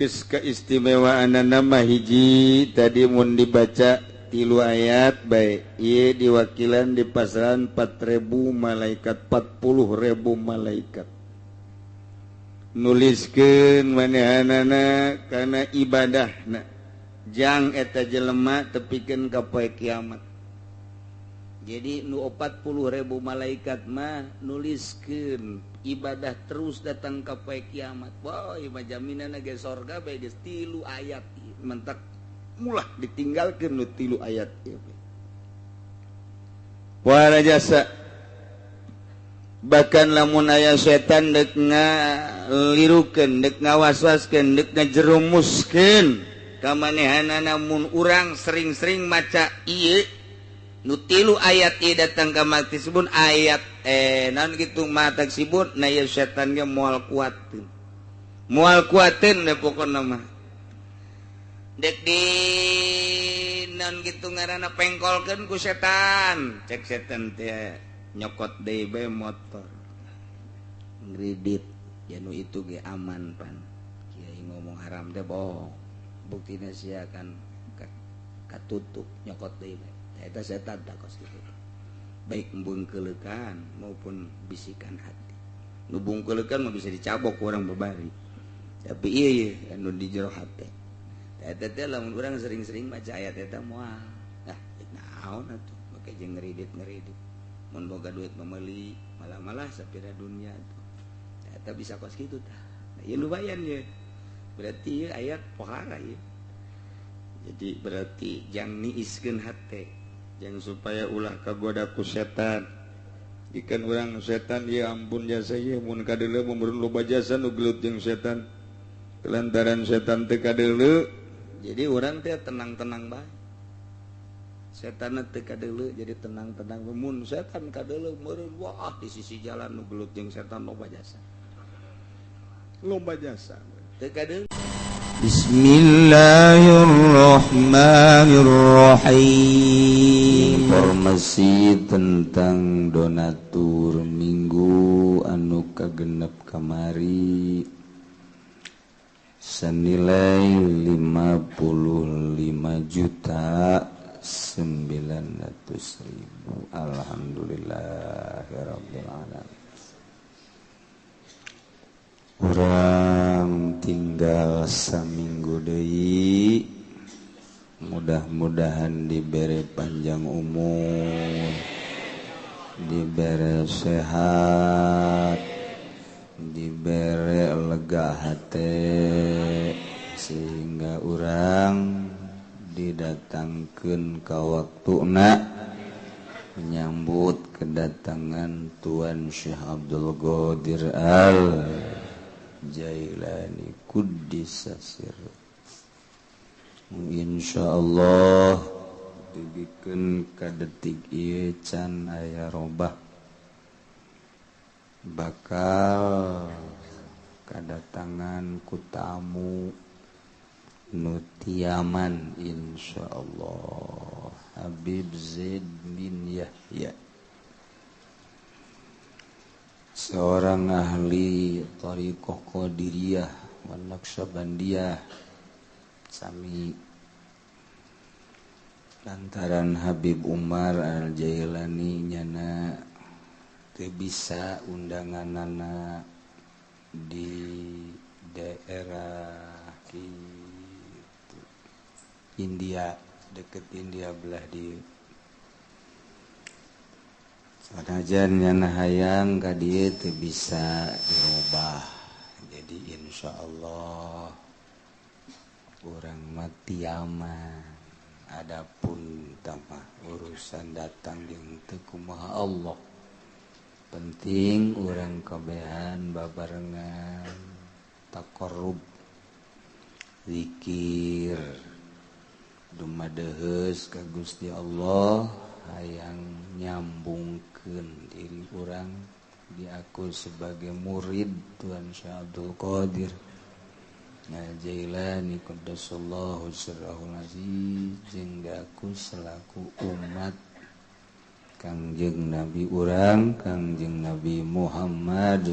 Geus keistimewaan nama hiji tadi mun dibaca tilu ayat bae ieu diwakilan di pasaran 4000 malaikat, 40.000 malaikat nuliskeun manehanana kana ibadahna jang eta jelema tepikeun ka poe kiamat. Jadi nu 40.000 malaikat mah nuliskeun ibadah terus datang ka poe kiamat. Wah, ieu mah jaminanna ge sorga bae geus tilu ayat mentak mulah ditinggalkeun nu tilu ayat ieu. Wala jasa bahkan lamun aya setan deuk ngalirukeun, deuk ngawaswaskeun, deuk ngajerumuskeun ka manehanana mun urang sering-sering maca ieu nu tilu ayat ieu datang ka maksibun ayat naon kitu mah taksibun na ieu setan ge moal kuateun. Moal kuateun we pokona mah. Dek di naon kitu ngaranna pengkolkeun ku setan. Cek setan teh nyokot deui bae motor. Ngridit ya nu itu ge aman pan. Kiai ngomong haram teh bohong. Buktina sia kan katutup nyokot deui bae. Eta setan tak kos gitu. Baik bungkeulekan maupun bisikan hati. Nu bungkeulekan mah bisa dicabok ku urang babari. Tapi ieu ye anu di jero hate. Eta teh lamun urang sering-sering maca ayat eta moal. Ah, naon atuh make jeung ngeridit-ngeridit. Mun boga duit mah meuli, malah-malah sapira dunia tuh. Eta bisa kos kitu tah. Nah, ieu lumayan ye. Berarti ieu ayat pohara ieu. Jadi berarti jang niiskeun hate. Yang supaya ulah kagoda ku setan. Ikan orang setan ya ampun jasa ieu mun kadeuleu mun loba jasa nu gelut jeung setan. Kelantaran setan teu kadeuleu jadi urang teh tenang-tenang bae. Setan teu kadeuleu jadi tenang-tenang. Mun setan kadeuleu meureun wah di sisi jalan nu gelut jeung setan loba jasa. Loba jasa teu kadeuleu. Bismillahirrahmanirrahim. Informasi tentang donatur minggu anu kagenep kamari senilai 55.900.000. Alhamdulillahirabbil alamin. Urang tinggal saminggu deui, mudah-mudahan diberi panjang umur, diberi sehat, diberi lega hati, sehingga urang didatangkeun ka waktuna menyambut kedatangan Tuan Syekh Abdul Qadir Al Jailani Quddisa Sirruh. Insyaallah dibikeun ka detik ieu can aya robah bakal kadatangan ku tamu nu tiaman insyaallah Habib Zaid bin Yahya, seorang ahli thariqah Qadiriyah wa Naqsyabandiyah. Sami lantaran Habib Umar Al-Jailani nyana teu bisa undanganana di daerah gitu, India, deket India belah di sanajan nyana hayang ka dieu teu bisa dirubah. Jadi insyaallah urang mah tiaman. Adapun tambah urusan datang jeung teu kumaha Allah. Penting urang kabehan babarengan taqarrub, zikir, dumadeheus ka Gusti Allah, hayang nyambungkeun diri urang diaku sebagai murid Tuhan Syekh Abdul Qadir Al-Jailani qaddasallahu sirrahul aziz, jeung diaku selaku umat Kangjeng Nabi urang Kangjeng Nabi Muhammad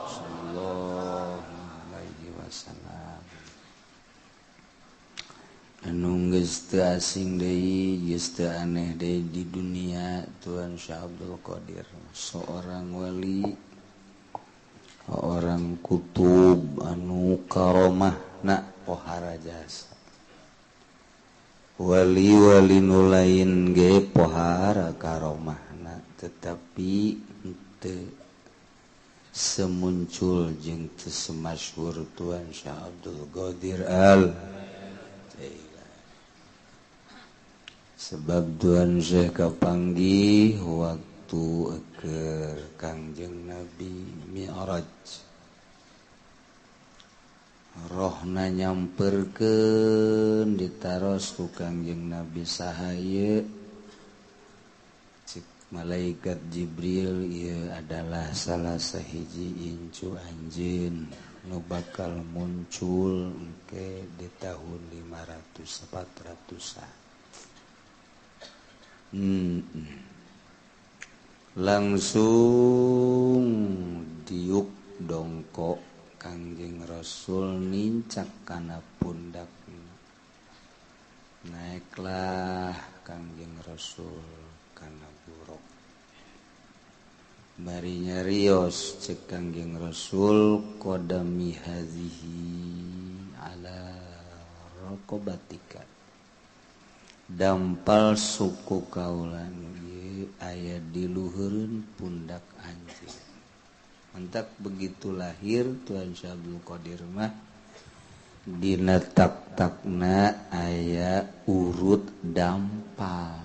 sallallahu alaihi wasallam. Anu geus teu asing deui, geus teu aneh deui di dunia Tuan Syekh Abdul Qadir, seorang wali, orang kutub anu karomahna pohara jasa. Wali-wali nu lain ge pohara karomahna, tetapi teu semuncul jeung teu semasyhur Tuan Syekh Abdul Qadir Al Jailani. Sebab Tuan Syekh kapanggih waktu keur Kangjeng Nabi Mi'raj, rohna nyamperkeun ditaros ku Kangjeng Nabi saha ieu? Cik malaikat Jibril, ieu adalah salah sahiji incu anjeun nu bakal muncul engke di tahun 500 400-an. Langsung diuk dongkok Kangjeng Rasul nincak kana pundakna. Naiklah Kangjeng Rasul kana buruk. Bari nyarios cek Kangjeng Rasul, qadami hazihi ala raqabatika. Dampal suku kaula nu ieu aya di luhureun pundak anjeun. Mentak begitu lahir Tuan Syekh Abdul Qadir mah dina tak-takna aya urut dampal.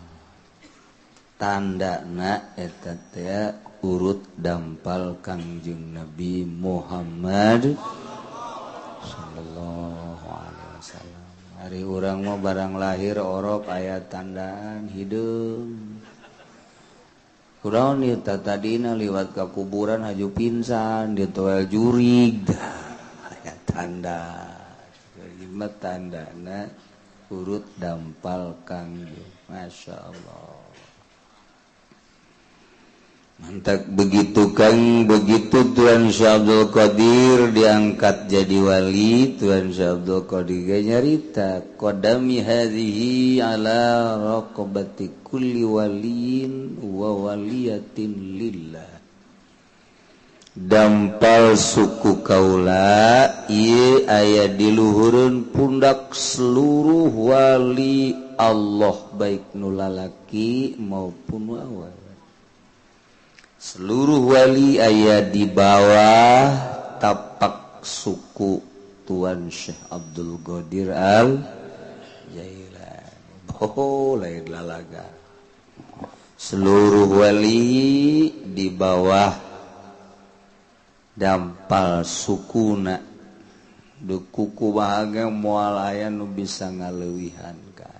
Tandana eta teh urut dampal Kangjeng Nabi Muhammad sallallahu alaihi wasallam. Hari urang mah barang lahir orok aya tandaan hideung. Kurang nih tadina liwat ka kuburan haju pingsan ditoel jurig. Aya tanda. Ieu mah tandana urut dampal Kangjeng. Masya Allah. Mantak begitu Kang, begitu Tuan Syekh Abdul Qadir diangkat jadi wali, Tuan Syekh Abdul Qadir ge nyarita qadami hadhihi ala raqabati kulli waliyin wa waliyatin lillah. Dampal suku kaula ieu aya di luhureun pundak seluruh wali Allah, baik nu lalaki maupun nu awewe. Seluruh wali aya di bawah tapak suku Tuan Syekh Abdul Qadir Al Jailani. Oh, lain lalaga. Seluruh wali di bawah dampal sukuna. Du kuku bahagia moal aya nu bisa ngaleuwihan ka.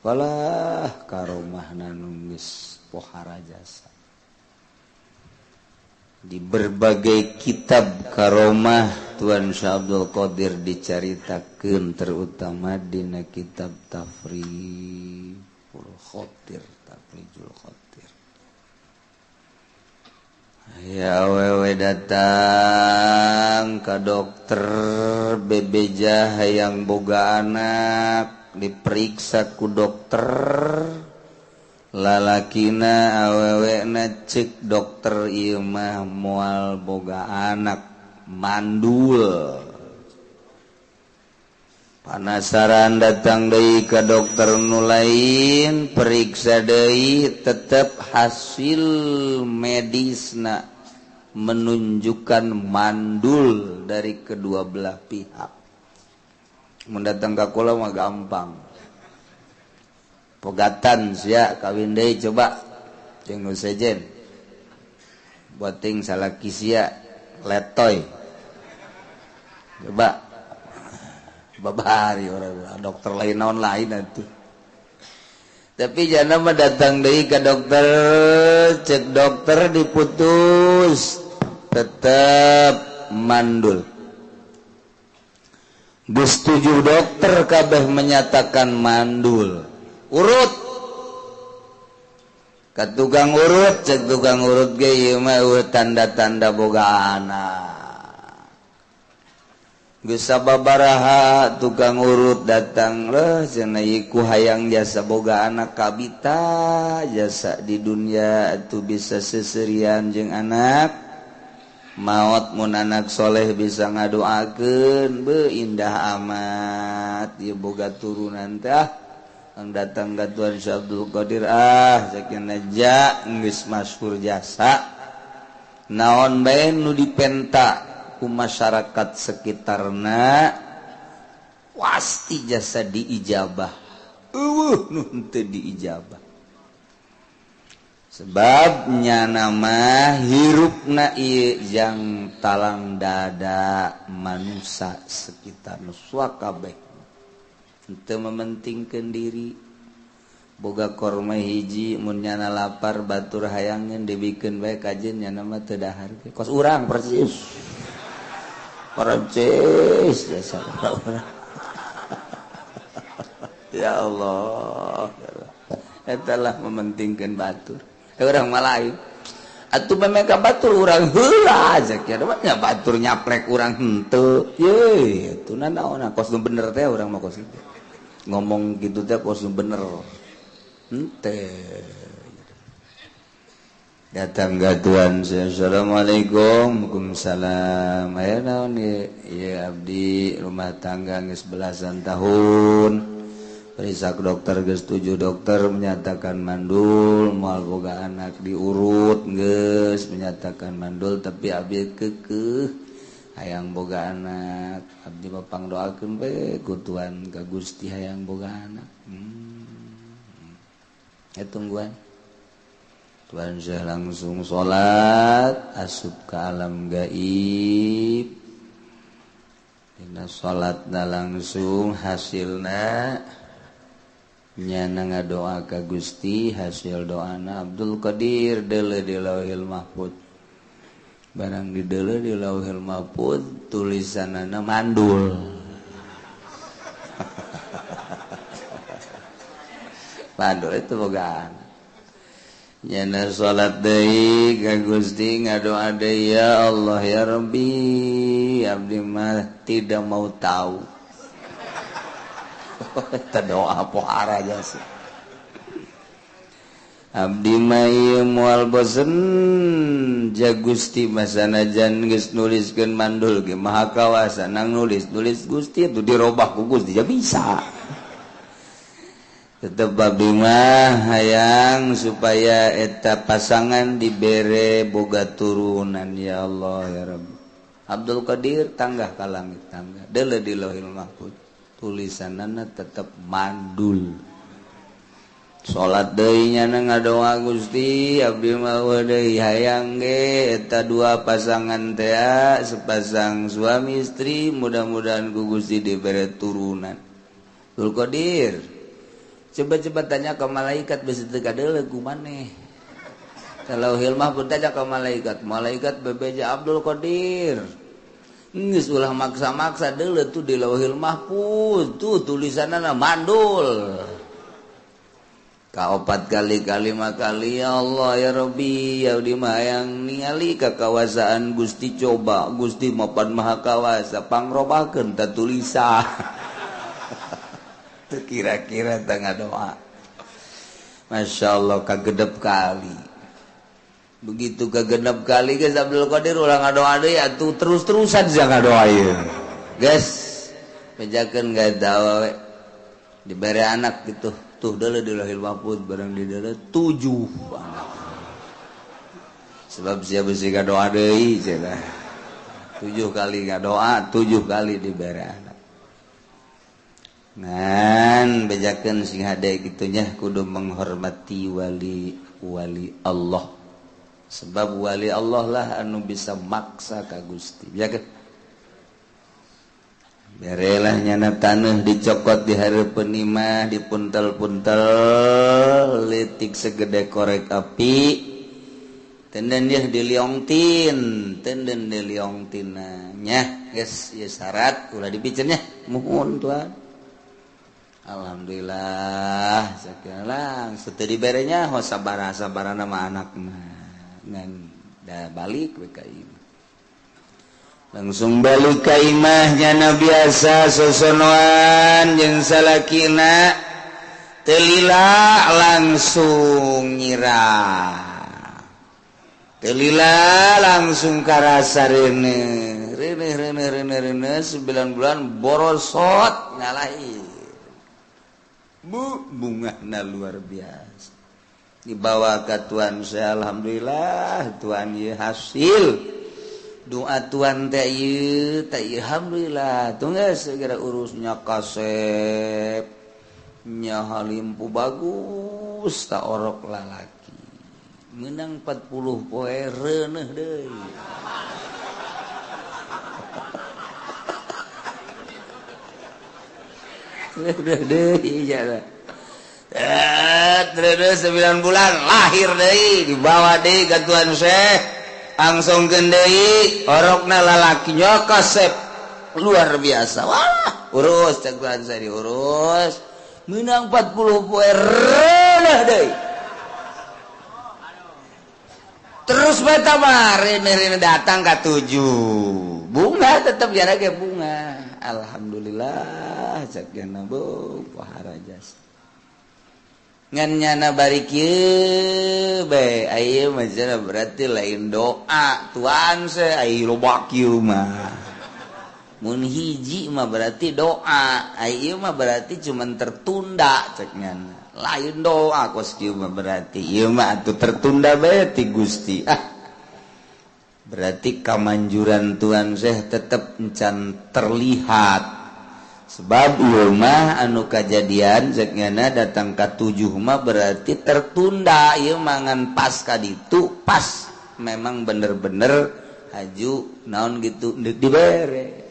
Walah karomahna nu geus pohara jasa. Di berbagai kitab karomah Tuan Syekh Abdul Qadir dicaritakeun, terutama dina kitab Tafrijul Khatir, Tafrijul Khatir. Ya awewe datang ka dokter bebeja hayang boga anak, diperiksa ku dokter. Lalakina awewena cek dokter ieu mah moal boga anak, mandul. Panasaran datang deui ka dokter nu lain, periksa deui, tetep hasil medisna menunjukkan mandul dari kedua belah pihak. Mun datang ka kula mah gampang. Pegatan sia kawin deui coba jeung nu sejen. Boting salaki sia letoy. Coba babari orang dokter lain naon lain atuh. Tapi jana mah datang deui ka dokter, cek dokter diputus tetep mandul. Geus 7 dokter kabeh menyatakan mandul. Urut ka tukang urut, cek tukang urut ge ieu mah tanda-tanda boga anak. Geus sababaraha tukang urut datang leuh cenah ku hayang jasa boga anak kabita jasa di dunia atuh bisa seserian jeung anak maot mun anak soleh bisa ngadoakeun beuh indah amat ieu boga turunan teh ang datang ka Tuan Syekh Abdul Qadir ah sakieu ja geus masyhur jasa naon bae nu dipenta ku masyarakat sekitarna pasti jasa diijabah eueuh nu henteu diijabah sebabnya nama hirupna ieu jang talang dada manusia sekitar nu kabeh henteu mementingkeun diri boga korma hiji mun nyana lapar batur hayangeun dibikeun bae kajeun nyana mah teu dahar kos urang persis percis jasa urang ya Allah eta lah mementingkeun batur urang mah lain atuh memeka batur urang heula zakia mah nya batur nyaplek urang henteu ye atuh nanaon kos nu bener teh urang mah kos kitu ngomong kitu teh kos nu bener henteu. Datang ka Tuan, assalamualaikum. Waalaikumsalam. Aya naon ieu? Ieu abdi rumah tangga geus belasan tahun. Periksa ke dokter geus 7 dokter menyatakan mandul, moal boga anak diurut geus menyatakan mandul tapi abdi keukeuh hayang boga anak. Abdi mah pangdoakeun we ku Tuan ka Gusti hayang boga anak. Ya tungguan. Tuan Syekh langsung salat asup ke alam gaib. Dina salatna langsung hasilna nyana ngadoa ka Gusti, hasil doana Abdul Qadir deuleu di Lauhil Mahfuz. Barang dideuleu di Lauhil Mahfuz tulisanana mandul. Mandul itu boga anak. Nyana salat deui ka Gusti ngadoa deui ya Allah ya Rabbi abdi mah tidak mau tahu. Eta doa pohara jasa. Abdi mah ieu moal bosen ja Gusti mah sanajan geus nuliskeun mandul ge maha kawasa nang nulis-nulis Gusti atuh dirobah ku Gusti ja bisa. Tetep abdi mah hayang supaya eta pasangan dibere boga turunan ya Allah ya Rabbi. Abdul Qadir tanggah ka langit tangga deuleu di Lauhil Mahfuz tulisanana tetep mandul. Salat deui nyana ngadoa Gusti abdi mah deui hayang ge eta dua pasangan teh sepasang suami istri mudah-mudahan ku Gusti dibere turunan. Abdul Qadir coba-coba tanya ke malaikat besi teu kadeuleu ku maneh. Kalau hilmah pun tanya ke malaikat, malaikat bebeja Abdul Qadir. Geus ulah maksa-maksa deuleu tuh di Lauhil Mahfuz tuh tulisanana mandul. Kaopat kali kalima kali ya Allah ya Rabbi ya di mah hayang ningali kakawasaan Gusti coba Gusti mapan maha kawasa pangrobakeun ta tulisan. Kira-kira tengah doa. Masya Allah kagedep kali. Begitu kagenep kali guys Abdul Qadir ulah ngadoa deui atuh terus-terusan sia ngadoa ieu. Guys, bejakeun gawe we. Dibere anak gitu. Tuh deuleu di Lauhil Mahfuz barang di deuleu 7 anak. Sebab sia beusi ngadoa deui cenah. 7 kali ngadoa, 7 kali dibere anak. Ngan bejakeun sing hade kitunya kudu menghormati wali wali Allah. Sebab wali Allah lah anu bisa maksa ka Gusti. Bejakeun. Berelah nyana taneuh dicokot di hareupeun imah dipuntel-puntel leutik segede korek api. Tenden dia diliongtin, tenden diliongtina nya geus ieu syarat ulah dipiceun nya. Muhun Tuhan. Alhamdulillah sakieu langsung teu diberenya ho sabaraha-sabarana mah anak mah ngan da balik we ka ieu. Langsung balik ka imahnya na biasa sosonoan jeung salakina teu lila langsung nyirah. Teu lila langsung karasa reuneuh. Reuneuh reuneuh reuneuh reuneuh 9 bulan borosot ngalahir. Bu bungahna luar biasa. Dibawa ke Tuan saya, alhamdulillah Tuan ieu hasil doa Tuan teh ieu teh alhamdulillah tuh geus segera urusnya kasep nya halimpu bagus ta orok lalaki menang 40 poe reuneuh deui. Reuneuh deui nya. Terus 9 bulan lahir deui dibawa deui ka Tuan Syekh langsung deui orokna lalakinya kasep luar biasa. Wah, urus cek Tuan saya diurus menang 40 poe reuneuh deui. Terus bae tambah reuneuh datang ka 7 bunga tetep jana ge bunga. Alhamdulillah cek jana bu poharajas. Ngan nyana bari kieu bae aya mah berarti lain doa Tuan se ai loba kieu mah. Mun hiji mah berarti doa, ai ieu mah berarti cuman tertunda cek nyana. Lain doa kos kieu mah berarti ieu mah atuh tertunda bae ti Gusti. Ah. Berarti kamanjuran Tuan Syekh tetep encan terlihat. Sebab ieu mah anu kajadian cek nyana datang ka 7 mah berarti tertunda ieu mangan pas ka ditu pas memang bener-bener haju naon gitu deuk dibere.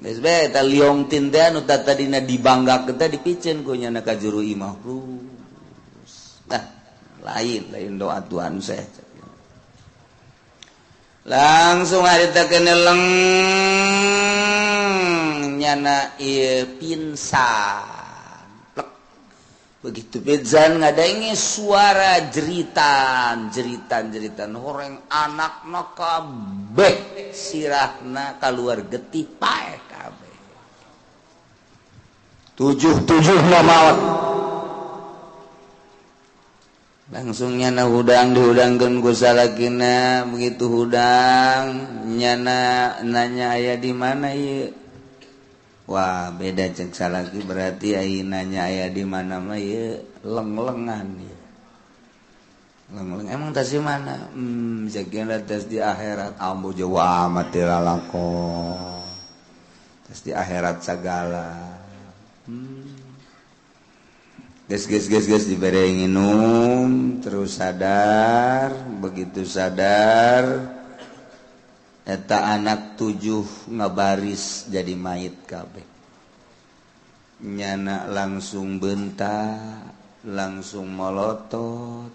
Geus bae eta liong tin teh anu tadina dibanggakeun teh dipiceun ku nyana ka juru imah. Nah, lain doa Tuhan Syekh. Langsung harita keneleng nyana ieu pingsan. Plek. Begitu pingsan ngadenge suara jeritan, jeritan, jeritan horeng anakna kabeh sirahna kaluar getih paeh kabeh. 7-7 maot. Langsung nyana hudang dihudangkeun ku salakina, begitu hudang nyana nanya aya di mana ieu. Wah, beda cek salaki berarti ai nanya aya di mana mah ieu leng-lengan ieu. Leng-leng emang tas di mana? Cek tas di akhirat. Ambo jauh amat teh lalakon. Tas di akhirat sagala. Ges ges ges ges dibere nginum terus sadar, begitu sadar eta anak 7 ngabaris jadi mayit kabeh. Nyana langsung bentak, langsung molotot.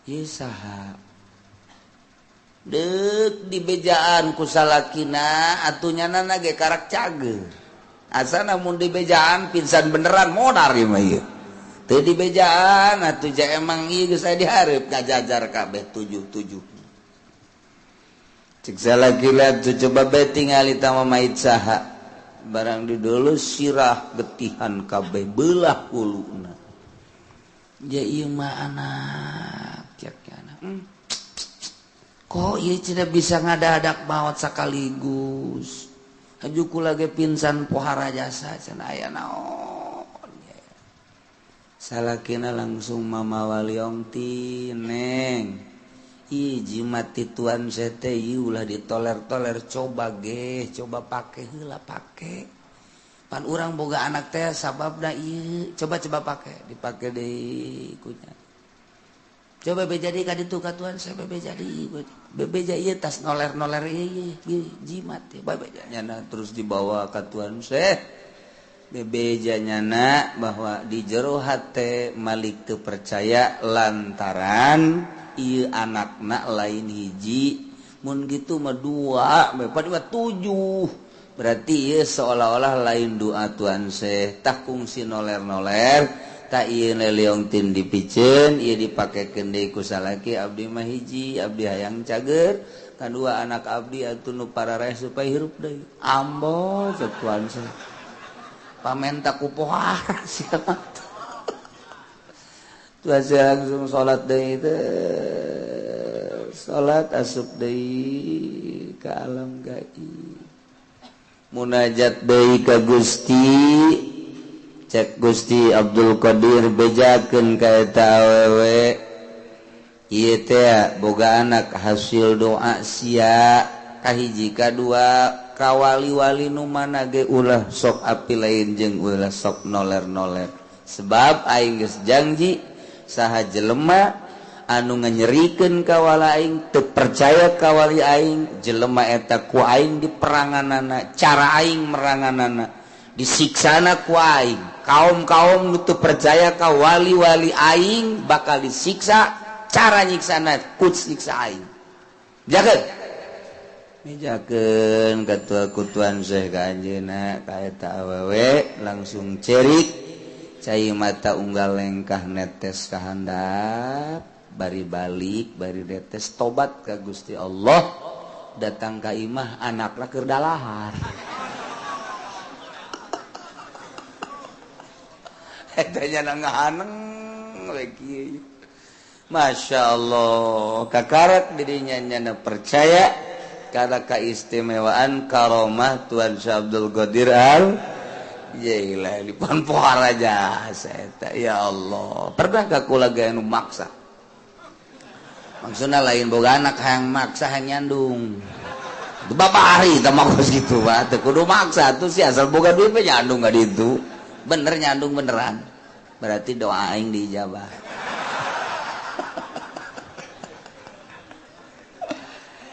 Ieu saha? Deuk dibejaan ku salakina atuh nyana ge karak cager. Asana mun dibejaan pingsan beneran modar ieu mah ieu. Teu dibejaan atuh ja emang ieu geus aya dihareup ngajajar kabeh 7-7. Cek salaki lihat coba bae tingali tama mayit saha. Barang didulu sirah getihan kabeh belah kuluna. Ja ieu mah anak cek anak. Kok ieu tidak bisa ngadadak maot sekaligus. Haju kula ge pingsan pohara jasa cenah aya naon. Salakina langsung mamawa liong ti neng. Ih jimat ti Tuan sete ieu ulah ditoler-toler coba ge, coba pake heula pake. Pan urang boga anak teh sababna ieu, coba-coba pake, dipake deui kunya. Coba be jadi ka ditu ka Tuan saya be jadi, bebeja ieu tas noler-noler ieu jimat ya, bebeja nyana terus dibawa ka Tuan Syekh. Bebeja nyana bahwa di jero hate Malik teu percaya lantaran ieu anakna lain hiji mun gitu mah 2 bae 7 berarti ieu seolah-olah lain doa Tuan Syekh tah kungsi noler-noler tak ieu leong tin dipiceun ieu dipakekeun deui ku salaki abdi mah hiji abdi hayang cager Kadua anak abdi atuh nu parareh supaya hirup deui. Ambo cek Tuan Syekh. Pamenta ku pohara sia mah. Tuan Syekh langsung salat deui teh. Salat asup deui ka alam gaib. Munajat deui ka Gusti. Cek Gusti Abdul Qadir bejakeun ka eta awewe. Ieu teh boga anak hasil doa sia kahiji kadua ka wali-wali nu mana ge ulah sok api lain jeung ulah sok noler-noler sebab aing geus janji saha jelema anu nganyerikeun ka wali aing teu percaya ka wali aing jelema eta ku aing diperanganana cara aing meranganana disiksana ku aing kaum-kaum nu teu percaya ka wali-wali aing bakal disiksa cara nyiksana kuts nyiksa aing jakeun mijakeun katua kutuan Syekh ka anjeunna ka eta awewe langsung cerik cai mata unggal lengkah netes ka handap bari balik bari netes tobat ka Gusti Allah datang ka imah anakna keur dalahar eta nya ngahaneng we kieu. Masya Allah kakarak dirinya nyana percaya karena keistimewaan karomah Tuan Syekh Abdul Qadir Al Jailani pan pohara jasa eta ya Allah pernah ka kula ge anu maksa maksudna lain boga anak hayang maksa hayang nyandung bapak hari teh mah geus kitu mah teu kudu maksa atuh si asal boga duit mah nyandung ka ditu bener nyandung beneran berarti doa aing diijabah.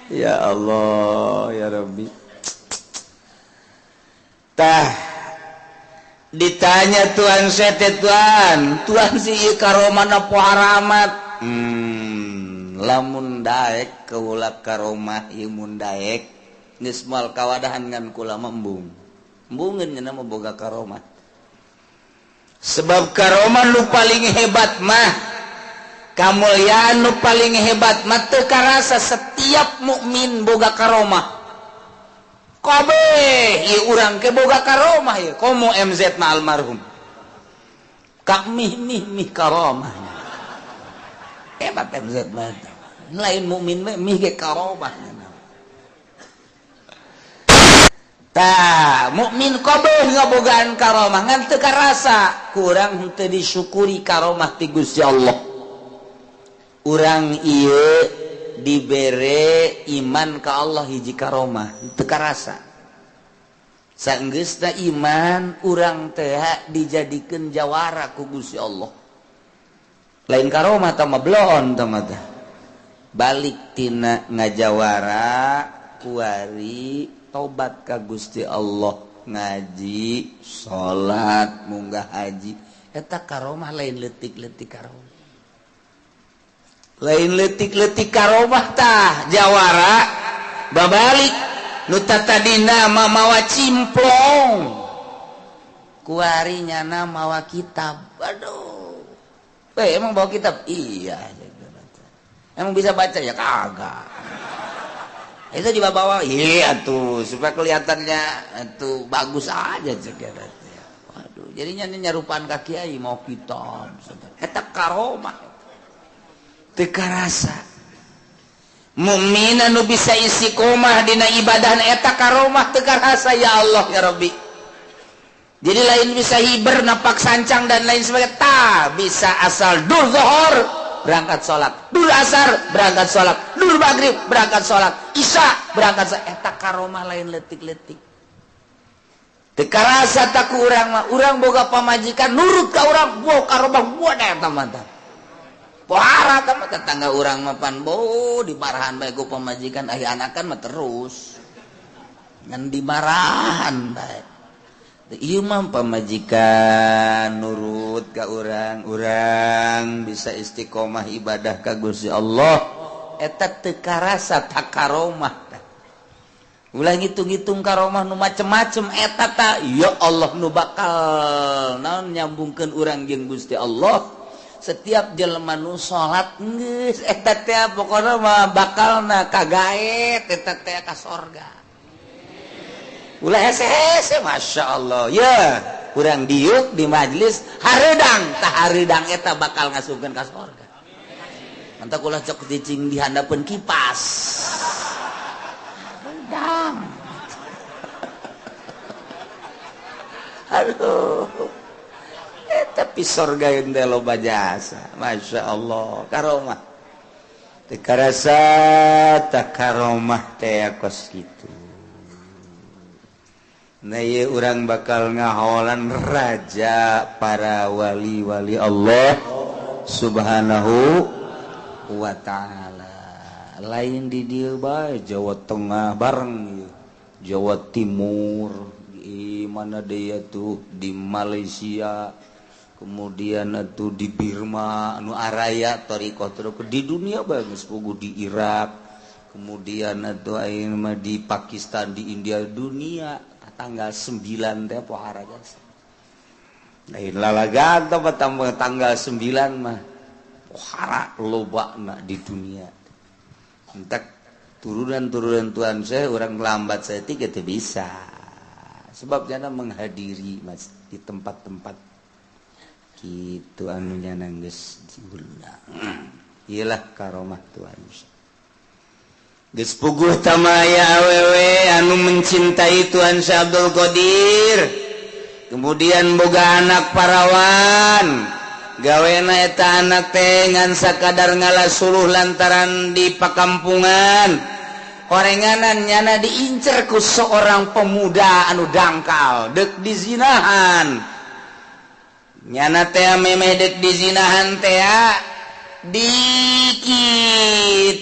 Ya Allah ya Rabbi. Tah ditanya Tuan Syekh Tuan, Tuan si ieu karomahna pohara amat. Lamun daek kaula karomah ieu mun daek geus moal kawadahan ngan kula mah embung. Embungeun nya mah boga karomah. Sebab karomah nu paling hebat mah kamulyaan nu paling hebat mah teu karasa setiap mukmin boga karomah. Kabeh ieu urang ke boga karomah ieu komo MZ na almarhum. Ka mih mih mih karomah. Hebat MZ mah. Lain mukmin mah mih ge karomah. Tah, mukmin kabeh ngabogaan karomah ngan teu karasa kurang henteu disyukuri karomah ti Gusti Allah. Urang ieu dibere iman ka Allah hiji karomah teu karasa saenggeusna iman urang teh dijadikeun jawara ku Gusti Allah lain karomah tah mah bloon tah mah teh balik tina ngajawara kuari tobat ka Gusti Allah ngaji salat munggah haji eta karomah lain leutik-leutik karomah lain letik-letik karomah tah jawara babalik nu tatadina mawa cimplong kuari nyana mawa kitab aduh emang bawa kitab iya emang bisa baca ya kagak itu dibawa iya tuh supaya kelihatannya itu bagus aja cek waduh jadinya nyarupaan ka kiai mau kitab eta karomah teu karasa mukmin anu bisa istiqomah dina ibadah eta karomah teu karasa ya Allah ya Rabbi. Jadi lain bisa hiber napak sancang dan lain sebagainya ta bisa asal dur zuhur berangkat salat dur asar berangkat salat dur maghrib berangkat salat isya berangkat salat eta karomah lain leutik-leutik teu karasa ta ku urang mah urang boga pamajikan nurut ka urang boh karomah buat eta mah tah pohara tah mah tetangga urang mah pan boh dimarahan bae ku pamajikan aya anakan mah terus ngan dimarahan bae ieu mah pamajikan nurut ka urang urang bisa istiqomah ibadah ka Gusti Allah eta teu karasa ta karomah ulah ngitung-ngitung karomah nu macem-macem eta ta ya Allah nu bakal naon nyambungkeun urang jeung Gusti Allah Setiap jelema nu salat geus eta teh pokona mah bakalna kagaet eta teh ka sorga. Ulah hese-hese, Masya Allah ya, kurang diuk di majelis hareudang, tah hareudang eta bakal ngasupkeun ka sorga. Mantap ulah cok cicing di handapeun kipas. Hareudang. Aduh. Tapi sorga yang teh loba jasa. Masya Allah, karomah. Teu karasa tah karomah teh kos kitu. Nah ieu urang bakal ngaholan raja para wali-wali Allah Subhanahu wa ta'ala. Lain di dieu bae, Jawa Tengah bareng ieu, Jawa Timur, di mana deui tuh, di Malaysia, kemudian atuh di Birma anu araya thariqah di dunia bae geus puguh, di Irak, kemudian atuh ayeuna mah di Pakistan, di India, dunia tanggal 9 teh pohara jasa. Lain lalagan teh tanggal 9 mah pohara lobana di dunia. Entek turunan-turunan Tuhan saya orang lambat saya tiga teh bisa. Sebab jana menghadiri mas di tempat-tempat kitu anu nyana geus diulang. Iyalah karomah Tuhan. Geus puguh tamaya awewe anu mencintai Tuhan Syekh Abdul Qadir. Kemudian boga anak parawan. Gawena eta anak teh ngan sakadar ngalasuluh lantaran di pakampungan. Horenganan nyana diincer ku seorang pemuda anu dangkal deuk dizinahan. Nyana teh memeh deuk dizinahan teh dikitu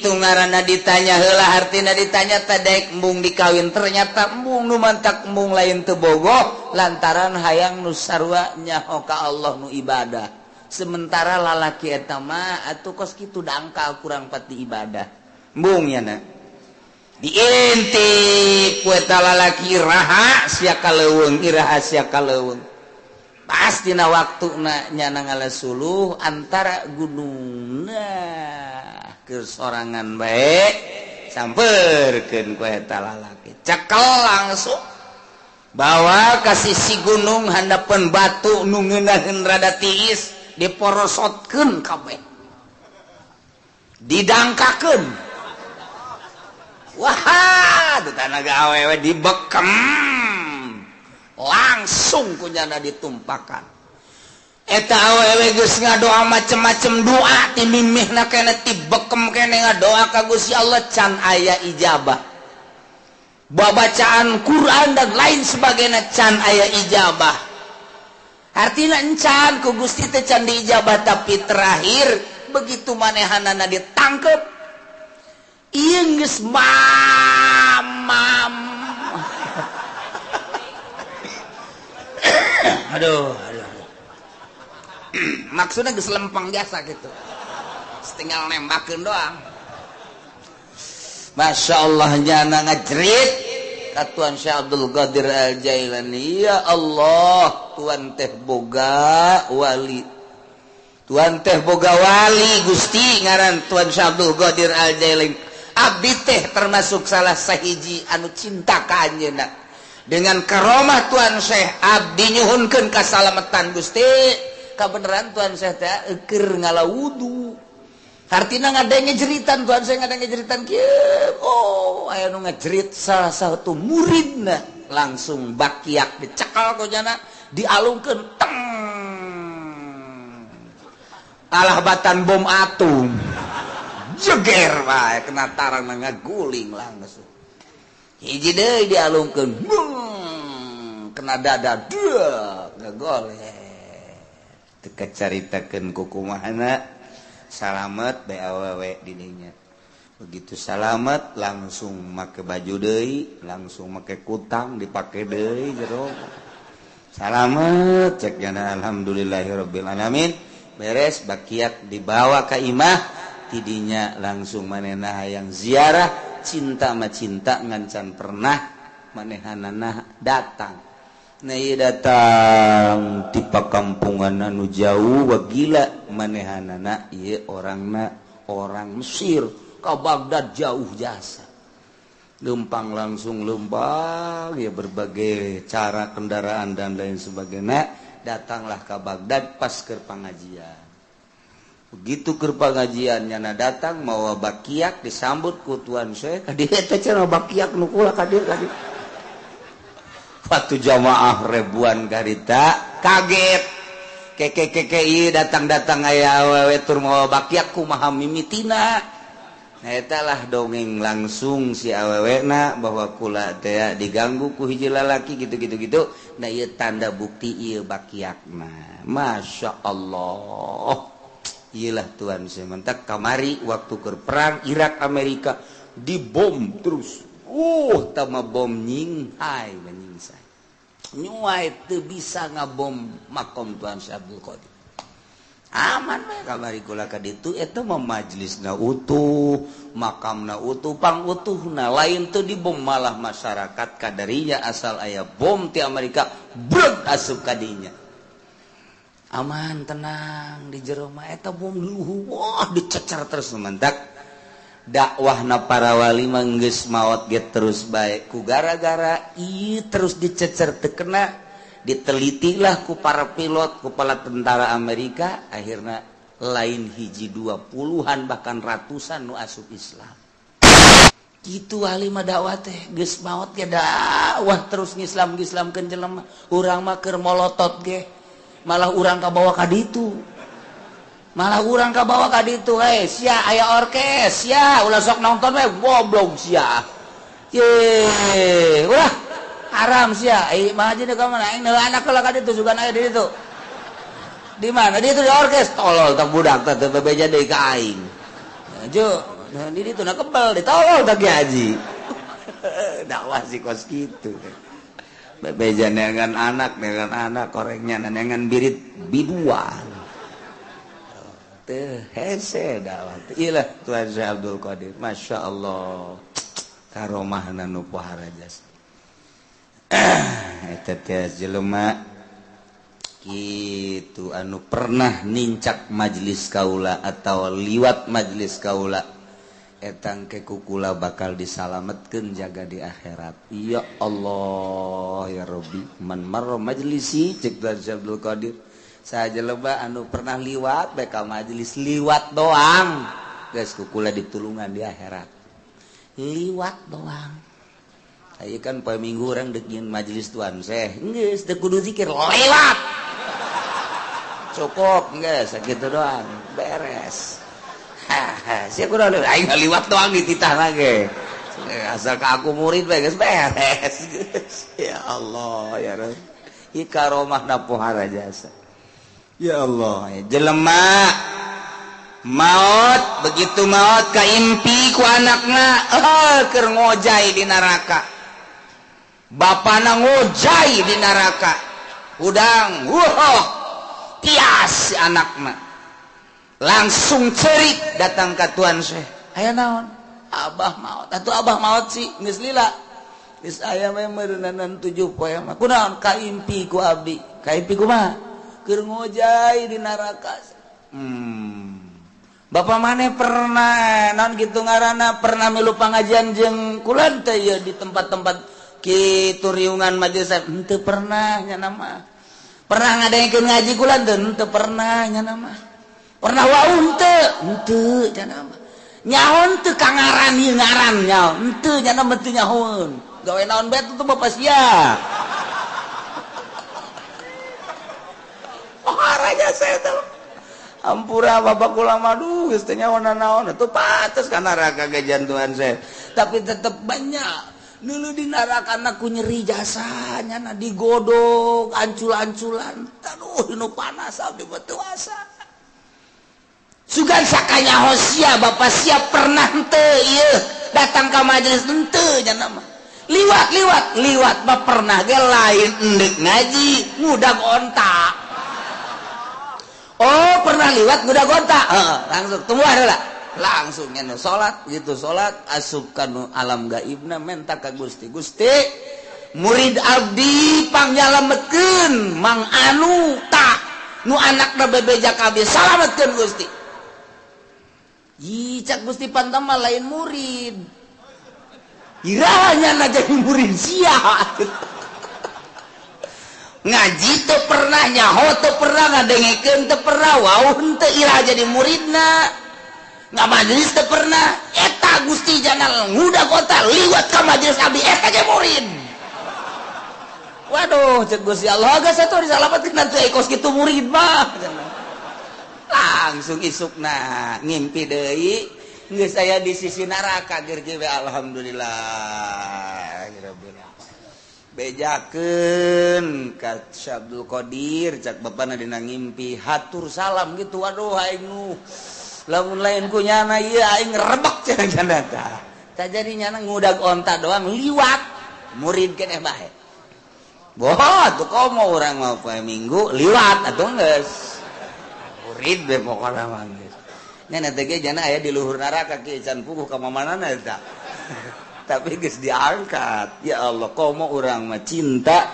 ngaranna ditanya heula, hartina ditanya teh daek embung dikawin, ternyata embung nu mantak embung lain teu bogoh lantaran hayang nu sarua nyaho ka Allah nu ibadah. Sementara lalaki eta mah atuh kos kitu dangkal kurang pati ibadah. Embung nyana diintip ku eta lalaki iraha sia kaleuweung, iraha sia kaleuweung. Pastina waktuna nyana ngalasuluh antara gunung nah kesorangan bae samperkeun ku eta lalaki, cekel langsung bawa ka sisi gunung handapeun batu nu ngeunaheun rada tiis diporosotkeun kabeh, didangkakeun. Wah, tanaga awewe dibekem langsung kunyana ditumpakan. Eta awewe geus ngadoa macem-macem doa ti mimihna kene ti bekem kene ngadoa ka Gusti Allah can aya ijabah. Babacaan Quran dan lain sebagainya can aya ijabah. Artina encan ku Gusti teh can diijabah, tapi terakhir begitu manehanana ditangkep ieu geus mamam. Aduh, aduh, aduh. Maksudnya geus lempeng biasa gitu. Tinggal nembakeun doang. Masya Allah nyana ngajerit ka Tuan Syekh Abdul Qadir Al Jailani, ya Allah, Tuan teh boga wali. Tuan teh boga wali Gusti ngaran Tuan Syekh Abdul Qadir Al Jailani. Abdi teh termasuk salah sahiji anu cinta ka anjeunna. Dengan karomah Tuan Syekh abdi nyuhunkeun kasalametan Gusti. Kabeneran Tuan Syekh teh keur ngala wudu. Hartina ngadenge jeritan Tuan Syekh, ngadenge jeritan kieu. Oh, aya nu ngajerit salah satu muridna langsung bakiak dicekal ku jana dialungkeun teng. Alah batan bom atom. Jeger wae kena tarang ngaguling langsung. Hiji deui dialungkeun, kena dada, deuh ngagoleh. Teu kacaritakeun kukumahana, salamet bae awewe di dinya. Begitu salamet langsung make baju deui, langsung make kutang dipake deui jero. Salamet cek jana alhamdulillahirabbil alamin. Beres bakiak dibawa ka imah, tidinya langsung manehna hayang ziarah. Cinta mah cinta ngan can pernah manehanana datang. Nah ieu datang ti pakampungan anu jauh wagila manehanana ieu orangna orang Mesir ka Baghdad jauh jasa. Lempang langsung lempang ya berbagai cara kendaraan dan lain sebagainya, datanglah ke Baghdad pas keur pangajian. Begitu keur pangajian nyana datang mawa bakiak disambut ku Tuan Syekh. Ka dieu teh cenah bakiak nu kula ka dieu ka dieu. Waktu jamaah ribuan karita kaget. Keke keke ieu datang-datang aya awewe tur mawa bakiak kumaha mimitina. Nah eta lah dongeng langsung si awewena bahwa kula teh diganggu ku hiji lalaki gitu-gitu gitu. Nah ieu tanda bukti ieu bakiakna. Masya Allah. Iyalah Tuhan sementak kamari waktu keur perang Irak Amerika dibom terus. Tama bom nyinghai menyingsai. Nyuai teu bisa ngabom makom Tuhan Syekh Abdul Qadir. Aman we kamari kula ka ditu eta mah majlisna utuh, makamna utuh, pangutuhna lain teu dibom malah masyarakat kadarinya asal aya bom ti Amerika breg asup ka dinya. Aman tenang di jero mah eta bom luhu wah dicecer terus mentak. Dakwahna para wali mah geus maot ge terus bae ku gara-gara ieu terus dicecer teu kena ditelitilah ku para pilot ku para tentara Amerika akhirna lain hiji dua puluhan bahkan ratusan nu asup Islam. Kitu wali mah dakwah teh geus maot ge dakwah terus ngislam-ngislamkeun jelema urang mah keur molotot ge malah urang kabawa ka ditu. Malah urang kabawa ka ditu eh sia aya orkes sia ulah sok nonton we goblok sia. Ye, ulah haram sia. Eh mah aja ka mana aing neuh anak heula ka ditu sugan aya di ditu. Di mana? Di ditu di orkes tolol tah budak teh teu bebeja deui ka aing. Jo, di ditu na kebel ditolol tah ki haji. Dakwah sih kos kitu. Bebeja neangan anak korengnya neangan birit biduan. Teh hese dakwah. Iyalah Tuhan Syekh Abdul Qadir. Masya Allah. Karomahna nu pohara jasa. Eta teh jelema kitu anu pernah nincak majelis kaula atau liwat majelis kaula etang ke kukula bakal disalametkeun jaga di akhirat. Ya Allah ya Rabbi man marra majlisi cek Tuhan Syekh Abdul Qadir. Saja lebah anu pernah liwat bae ka majelis liwat doang geus kukula ditulungan di akhirat. Liwat doang. Aya kan poe Minggu urang deuk nyeun majelis Tuan Syekh geus teu kudu zikir lewat. Cukup geus sakitu doang beres. Haha sia kudu aing liwat doang dititah lagi. Asal ka aku murid bae geus beres. Ya Allah ya Rabb. Ieu karomahna pohara jasa. Ya Allah, jelema maot begitu maot kaimpi ku anakna keur ngojai di neraka. Bapana ngojai di neraka. Hudang, wah, tias si anakna. Langsung cerik datang ka Tuan Syekh. Aya naon? Abah maot. Atuh abah maot sih geus lila. Geus aya we meureunanan 7 poe mah. Kunaon kaimpi ku abdi? Kaimpi kumaha? Keur ngojai di neraka. Bapak maneh pernah naon kitu ngaranna pernah milu pangajian jeung kula teh ieu di tempat-tempat kitu riungan majelis henteu pernah nya mah. Pernah ngadengkeun ngaji kula teh henteu pernah nya mah. Pernah wau henteu? Henteu nya mah. Nyaho teu ka ngaran ieu ngaran nyaho henteu nya mah teu nyahoeun. Gawe naon bae tuh bapak sia. Arahnya saya tuh ampura bapak kula mah duh geus teu nyaho naon atuh pantes ka neraka ge jantuan saya. Tapi tetep banyak dulu di neraka ku nyeri jasanya na digodok ancul-anculan aduh nu panas abdi mah teu asa. Sugan sakanyaho sia bapak sia pernah henteu ieu datang ka majelis henteu nya mah. Liwat liwat liwat mah pernah ge lain endek ngaji ngudag onta. Oh pernah liwat ngudag onta, langsung tumbuh lah langsung nyana salat gitu salat asup kanu alam gaibna menta ka Gusti. Gusti Murid abdi pangyalametkeun Mang Anu tak nu anakna bebeja ka abdi salametkeun Gusti. Ih cak Gusti Pantama lain murid. Irahnya na jadi murid sia. Ngaji teu pernah nyaho teu pernah ngadengekeun teu pernah wau henteu irah jadi muridna. Nggak majelis teu pernah eta Gusti jangan ngudah kota liwat ka majelis abdi eta ge murid. Waduh cek Gusti Allah geus atuh disalametkeun atuh kos kitu murid mah. Langsung isukna ngimpi deui geus aya di sisi neraka ger ge alhamdulillah rabbil alamin. Bejakeun ka Syekh Abdul Qadir cak bapana dina ngimpi hatur salam gitu waduh aing nu lamun lain ku nyana ieu aing rebek cenah janda tah. Tah jadi nyana ngudag onta doang liwat murid keneh bae. Boh atuh komo urang mah poe Minggu liwat atuh geus. Murid be pokona mah geus. Nya teh ge jana aya di luhur neraka kieu can puguh ka mamanana eta. Tapi geus diangkat. Ya Allah komo urang mah cinta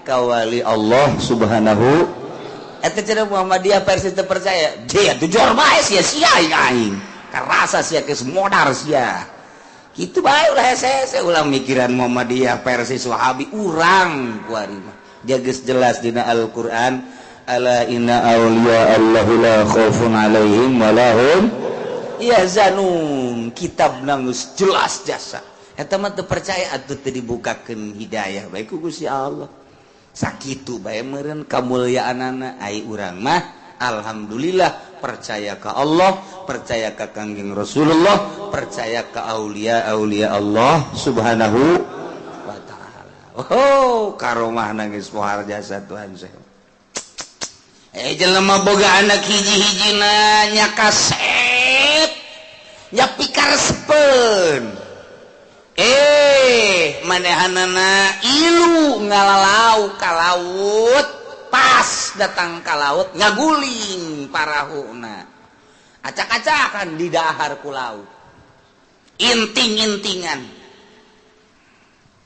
ka wali Allah subhanahu. Eta cenah Muhammadiyah versi teu percaya. Dia tuh jor bae sia sia aing. Karasa sia geus modar sia. Kitu bae ulah hese-hese ulah mikiran Muhammadiyah versi Wahabi urang kuari mah. Dia geus jelas dina Al-Qur'an ala inna auliya Allahu la khaufun alaihim wa lahum yahzanun. Kitab geus jelas jasa. Eta mah teu percaya atuh teu dibukakeun hidayah bae ku Gusti Allah. Sakitu bae meureun kamulyaanana ai urang mah alhamdulillah percaya ka Allah, percaya ka Kangjeng Rasulullah, percaya ka aulia-aulia Allah Subhanahu wa taala. Oh, karomah nangis pohar jasa Tuhan saya. Jelema boga anak hiji-hijina nya kasep, nya pikaresepeun. Manehanana ilu ngalalau ka laut, pas datang ka laut ngaguling parahuna. Acak-acakan di dahar ku laut. Inting-intingan.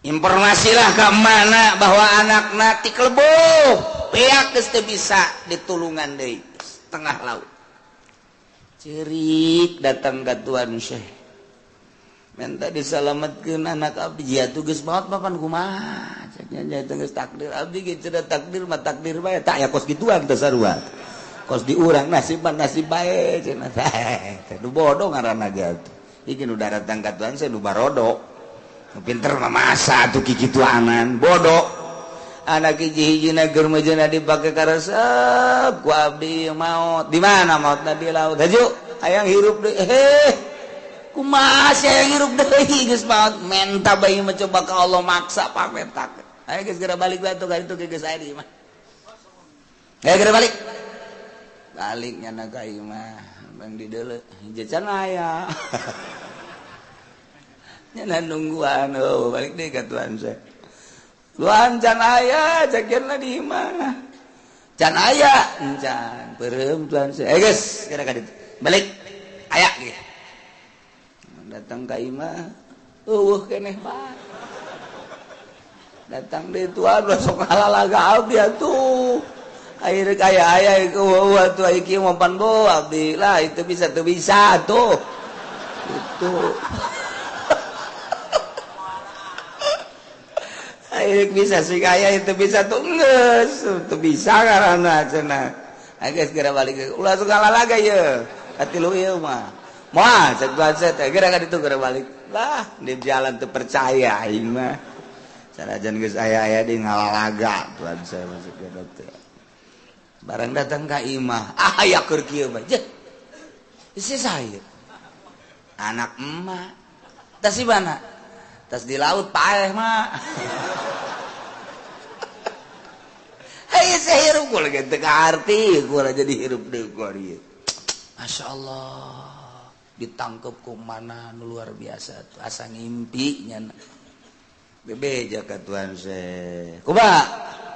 Informasilah ka mana bahwa anakna tikleboh, beak geus teu bisa ditulungan deui tengah laut. Cerik datang ka Tuan Syekh. Minta disalametkeun anak abdi, ya tuh geus maot papan kumaha? Ceknya nya teh geus takdir abdi ge cenah takdir mah takdir bae. Tak ya kos gituan teh sarua. Kos di urang nasib mah nasib bae cenah teh. Nu bodoh ngaranna ge atuh. Iki nu daratang ka Tuhan saya nu barodo. Nu pinter mah masa atuh kikituanan, bodoh. Anak hiji-hijina keur mejeuna dipake karesep ku abdi maot. Di mana maotna di laut? Haju hayang hirup deui. Heh. Kumaha sia yang hirup deui geus maot menta bae mencoba ka Allah maksa pametak. Ayo geus geura balik bae atuh ka ditu geus aya di imah. Ayo geura balik. Balik nyana ka imah, bang di deuleu hiji can aya. Nyana nungguan oh balik deui ka Tuhan saya. Tuhan can aya cakeunna di imah. Can aya encan peureum Tuhan saya. Ayo geus geura ka ditu. Balik. Aya ge. Datang ka imah eueuh keneh bae. Datang deui Tuhan sok halalaga abdi atuh. Akhirnya kaya aya eueuh atuh aya kieu mampan bo abdi lah itu bisa teu bisa atuh. Itu. Akhirnya bisa sih kaya itu bisa tuh geus teu bisa ngaranna cenah. Ayo geus geura balik ulah sok halalaga ieu. Atilu ieu mah. Moal cek Tuhan saya teh geura ka ditu geura balik. Lah di jalan teu percaya aing mah. Sanajan geus aya-aya di ngalalaga Tuhan saya masuk ke dokter. Barang datang ka imah, ah aya keur kieu mah. Jeh. Isi saya. Anak emak. Tas di mana? Tas di laut paeh mah. Hei saya hirup gua lagi teu kaarti, gua jadi hirup deui gua ieu. Masya Allah. Ditangkep ku mana nu luar biasa tuh asa ngimpi nya bebeja ka Tuhan se kumaha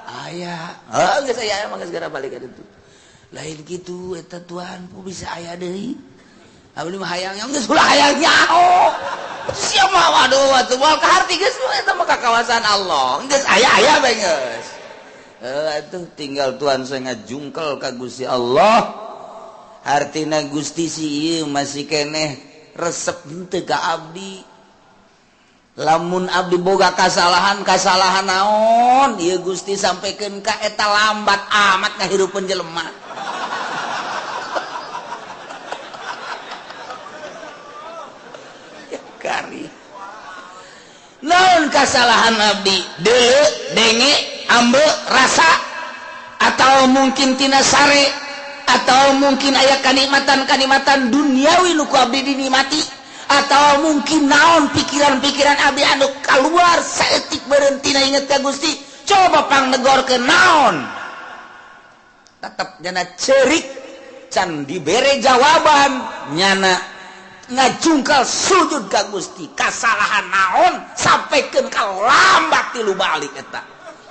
aya heuh geus aya mah geus geura balik ka ditu lain kitu eta Tuhan ku bisa aya deui abdi mah hayang geus ulah hayang nyaho. Siapa waduh atuh moal kaharti geus eta mah ka kawasan Allah. Geus aya-aya bae geus. Atuh tinggal Tuhan saya ngajungkel ka Gusti Allah. Artina Gusti si ieu masih keneh resep henteu ka abdi. Lamun abdi boga kasalahan naon ieu Gusti sampaikan ka eta lambat amat ngahirupeun jelema. Ya kari. Naon kasalahan abdi? Deuleu, denge, ambe, rasa atau mungkin tina sare atau mungkin aya kanikmatan-kanikmatan duniawi nu ku abdi dinikmati atau mungkin naon pikiran-pikiran abdi anu keluar saeutik berhenti na inget ka Gusti coba pangnegorkeun naon tetep nyana cerik can dibere jawaban nyana ngajungkal sujud ka Gusti kasalahan naon sampaikan ka lambat tilu balik eta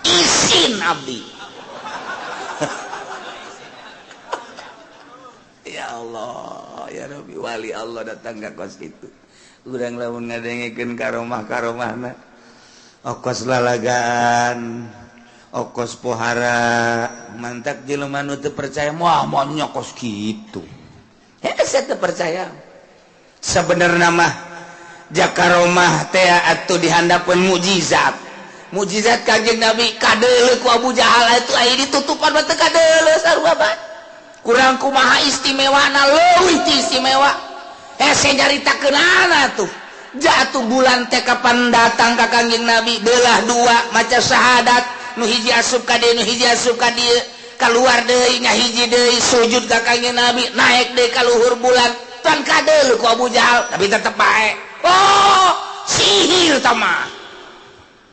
isin abdi. Ya Allah, ya Rabbi, wali Allah datang ka kos kitu. Urang lamun ngadengekeun karomah-karomahna. Okos lalagaan, okos pohara, mantak jelema nu teu percaya moal moal kos kitu. Hese teu percaya. Sabenerna mah jakaromah teh atuh dihandapeun mukjizat. Mukjizat Kanjeng Nabi kadeuleu ku Abu Jahal itu aya ditutupan mah teu kadeuleu sarua bae. Kurang kumaha istimewana leuwih ti istimewa. Hese nyaritakeunana tuh. Jatuh bulan teh kapan datang ka Kanjeng Nabi belah dua maca syahadat nu hiji asup ka dieu nu hiji asup ka dieu kaluar deui ngahiji deui sujud ka Kanjeng Nabi naik deui ka luhur bulan tan kadeuleu ku Abu Jahal tapi tetep bae. Oh, sihir tah mah.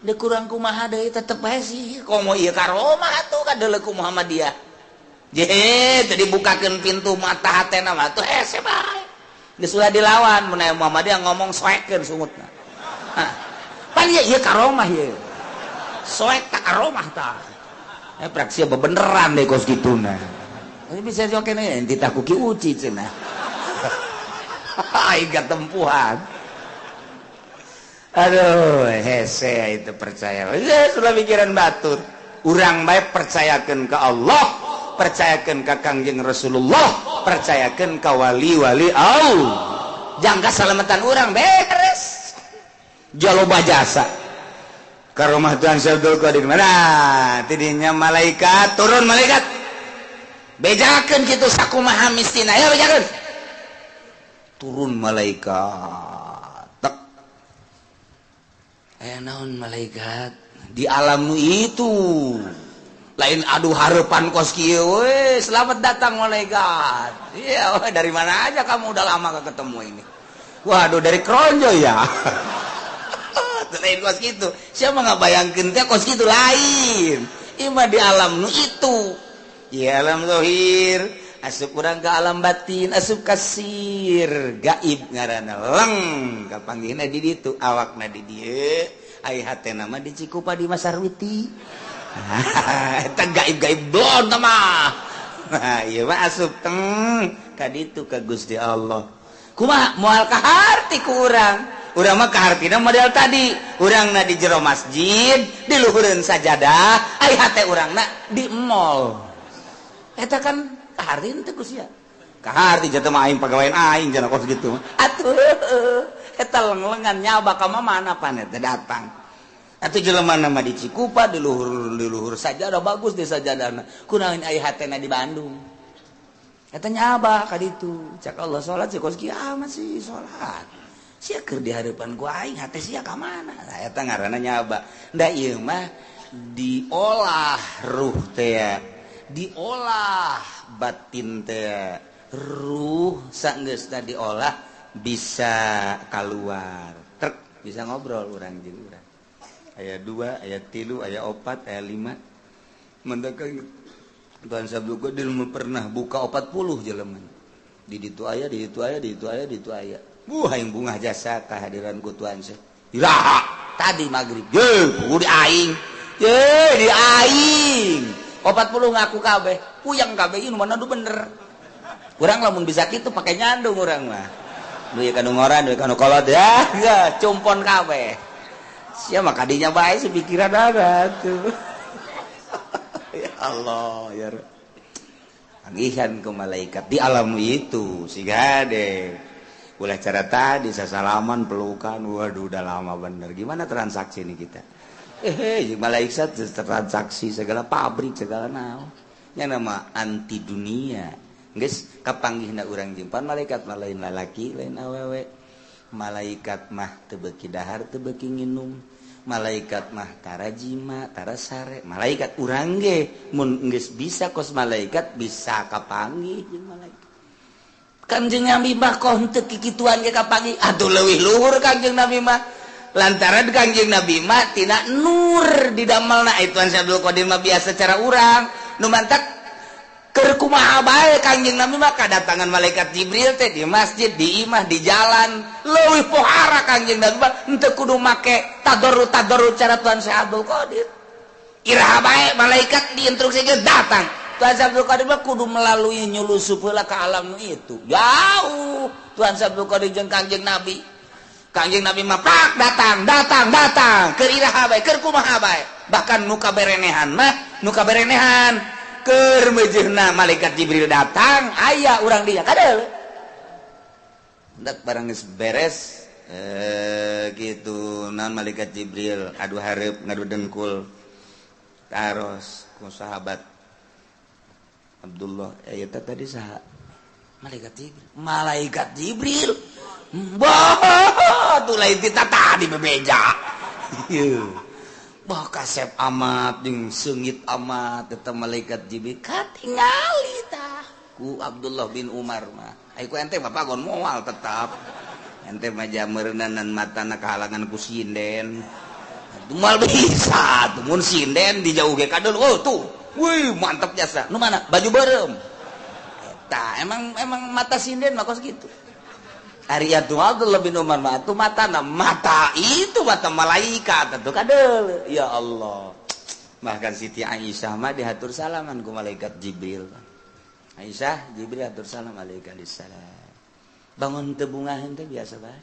Deui kurang kumaha deui tetep bae sihir. Komo ieu karomah atuh kadeuleu ku Muhammadiyah. Jehe, tadi bukakeun pintu mata hatena mah tuh hese bae. Geus ulah dilawan mun aya Muhammadiyah ngomong soekeun sungutna. Hah. Pan ieu ieu karomah ieu. Soek tak karomah tah. Eh praksi bebeneran deh kos kituna. Ini bisa joke nih enti tah ku Ki Uci cenah. Aing tempuhan. Aduh, hese itu percaya. Sudah pikiran batur. Urang bae percayakeun ka Allah, percayakan ka Kangjeng Rasulullah, percayakan ka wali-wali Allah. Jangka salamatan urang beres. Jaloba jasa. Karomah Tuhan Syekh Abdul Qadir mana? Tidinya malaikat turun malaikat. Bejakeun kitu sakumaha mistina ya bejakeun. Turun malaikat. Tek. Aya naon malaikat di alam nu itu. Lain aduh harapan kos kieu we, selamat datang malaikat. Iya, dari mana aja kamu udah lama gak ketemu ini. Waduh dari Kronjo ya. Lain kos kitu. Siapa nggak bayangkeun teh kos kitu lain. Ieu mah di alam nu itu. Ya alam zahir, asup urang ke alam batin, asup kasir, gaib ngaranna leng kapanggihna di ditu, awakna di dieu, ai hatena mah di Cikupa di Masarwiti. Eta gaib-gaib blon mah. Nah, ieu mah asup teng ka ditu ka Gusti Allah. Kumaha moal kaharti ku urang. Urang mah kahartina model tadi. Urangna di jero masjid, di luhureun sajadah, ai hate urangna di mall. Eta kan kaharti teh ku sia. Kaharti jatuh mah aing pagawean aing cenah kos kitu. Atuh eta leng-lengan nyaba ka mana pan eta datang. Atuh jelema nama di Cikupa di luhur sajadah bagus di sajadahna. Kunaon aya hatena di Bandung. Eta nyaba ka ditu. Cak Allah salat sih kos kiamat sih salat. Sia keur di hareupan ku aing hate sia ka mana? Nah, eta ngaranna nyaba. Da ieu mah diolah ruh teh, diolah batin teh. Ruh saenggeusna diolah bisa keluar. Trek bisa ngobrol urang jeung urang. Ayat 2, ayat 3, ayat 4, ayat 5. Mendakan Tuhan Sabtu Qadir pernah buka 40 jelema. Di ditu aya, di ditu aya, di ditu aya, di ditu aya. Buh aing bungah jasa kehadiran ku Tuhan Syekh. Iraha tadi magrib. Ye, di aing. Ye, di aing. 40 ngaku kabeh, puyeng kabeh ieu mana bener. Urang lamun bisa kitu pake nyandung urang mah. Duit kanu ngoran, duit kanu kolot ya, ya cumpon kabeh. Sia mah kadinya bae sih pikiran ada tuh. Ya Allah ya. Panggihan ke malaikat di alam itu siga deh. Ulah cara tadi sasalaman pelukan, waduh udah lama bener. Gimana transaksi ini kita? Malaikat transaksi segala pabrik segala naon. Nya nama anti dunia. Geus kapanggihna urang jimpan malaikat mah lain lalaki lain awewe. Malaikat mah teu beuki dahar teu beuki nginum. Malaikat mah tara jima tara sare. Malaikat urang ge mun geus bisa kos malaikat bisa kapanggih jeung malaikat. Kanjeng Nabi mah kok henteu kikituan ge kapanggih. Atuh leuwih luhur Kanjeng Nabi mah. Lantaran Kanjeng Nabi mah tina nur didamelna itu Syekh Abdul Qadir mah biasa cara urang. Nu mantak keur kumaha bae Kanjeng Nabi mah kadatangan malaikat Jibril teh di masjid, di imah, di jalan. Leuwih pohara Kanjeng Nabi mah henteu kudu make tadarru-tadarru cara Tuhan Syekh Abdul Qadir. Iraha bae malaikat diinstruksikeun datang. Tuhan Syekh Abdul Qadir mah kudu melalui nyulusup heula ka alam nu itu. Jauh Tuhan Syekh Abdul Qadir jeung Kanjeng Nabi. Kanjeng Nabi mah pak datang, datang, datang. Keur iraha bae, keur kumaha bae. Bahkan nu kaberenehan mah, nu kaberenehan keur meujeuhna malaikat Jibril datang, aya urang dia kadeul. Ndak barang geus beres gitu naon malaikat Jibril adu hareup ngadu dengkul. Taros ku sahabat Abdullah, eta tadi saha? Malaikat Jibril. Malaikat Jibril. Bah, tuh lain tita tadi bebeja. Bah kasep amat jeung seungit amat eta malaikat Jibril katingali tah ku Abdullah bin Umar mah. Ai ku ente mah pagon moal tetap. Ente mah jameureunnan matana kahalangan ku sinden. Moal bisa tuh mun sinden dijauh ge kadul. Oh tuh. Wih, mantap jasa. Nu mana? Baju beureum. Eta emang mata sinden mah kos kitu. Ari atuh Abdullah bin Umar mah atuh matana mata itu mata malaikat atuh kadeul. Ya Allah. Bahkan Siti Aisyah mah dihatur salaman ku malaikat Jibril. Aisyah, Jibril hatur salam alaika salam. Bangun teu bungaheun teh biasa bae.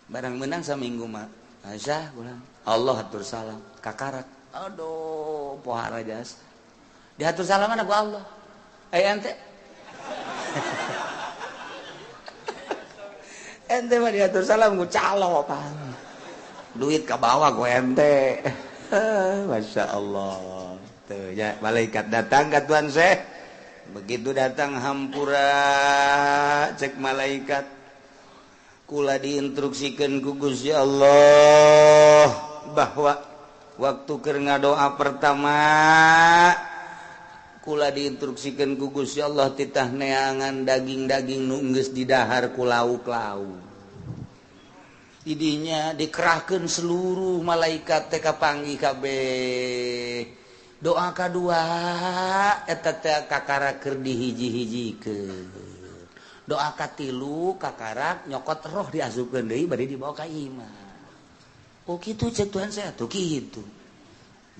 Barang menang saminggu mah Aisyah ulang. Allah hatur salam kakarak. Aduh, pohara jas. Dihatur salaman ku Allah. Aya ente. Ente mah diatur salam ku calo pan. Duit ka bawah ku ente. Masya Allah. Tuh ya, malaikat datang ka Tuan Syekh. Begitu datang hampura cek malaikat. Kula diinstruksikeun ku Gusti Allah bahwa waktu keur ngadoa pertama kula diinstruksikeun ku Gusti Allah titah neangan daging-daging nu geus didahar ku lauk-lauk. Didinya dikerahkeun seluruh malaikat teh kapanggih kabeh. Doa kadua eta teh kakara keur dihiji-hijikeun. Doa katilu kakarak nyokot roh diasupkeun deui bari dibawa ka imah. Oh kitu cek Tuhan saya tuh kitu.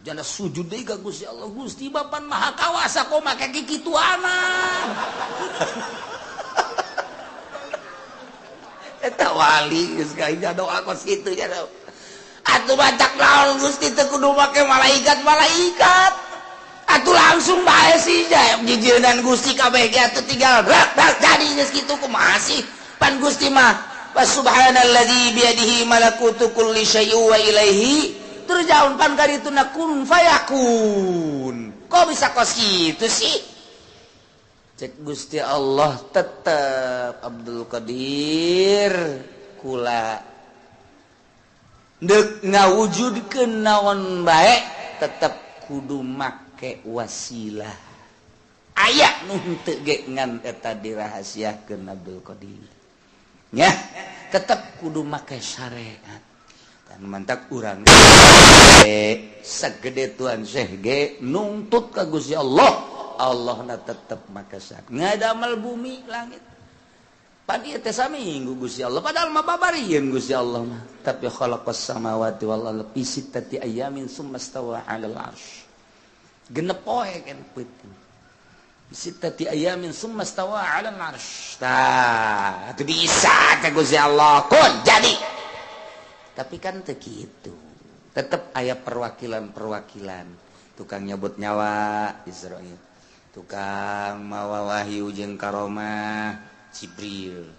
Janda sujud deui ka Gusti Allah, Gusti Bapan Maha Kawasa kok make kikituanan. Eta wali geus ka doa kos kitu nya. Atuh bacak naon Gusti teu kudu make malaikat-malaikat. Atuh langsung bae sih jijieunnan Gusti kabeh ge atuh tinggal rak rak jadi geus kitu kumaha sih. Pan Gusti mah subhanalladzi biyadihi malakutu kulli syai'in wa ilaihi turja'un pan karitu nakun fayakun. Kok bisa kos kitu sih? Cek Gusti Allah tetep Abdul Qadir kula deuk ngawujudkeun naon bae tetep kudu make wasilah. Aya nu henteu ge ngan eta dirahasiakeun Abdul Qadir. Nya tetep kudu make syariat. Dan mantak urang segede Tuhan Syekh ge nungtut ka Gusti Allah. Allah na tetep make syariat. Ngadamel bumi langit. Pan ieu teh saminggu Gusti Allah padahal mah babarieun Gusti Allah mah. Tapi khalaqas samawati wal arda fi sittati ayamin summa stawa 'alal arsy. Genep poe kan peuting. Sittati ayamin summa stawa 'alal 'arsy. Tah, itu bisa ka Gusti Allah. Kun jadi. Tapi kan teu kitu. Tetep aya perwakilan-perwakilan. Tukang nyabut nyawa Israil. Tukang mawa wahyu jeung karomah Jibril.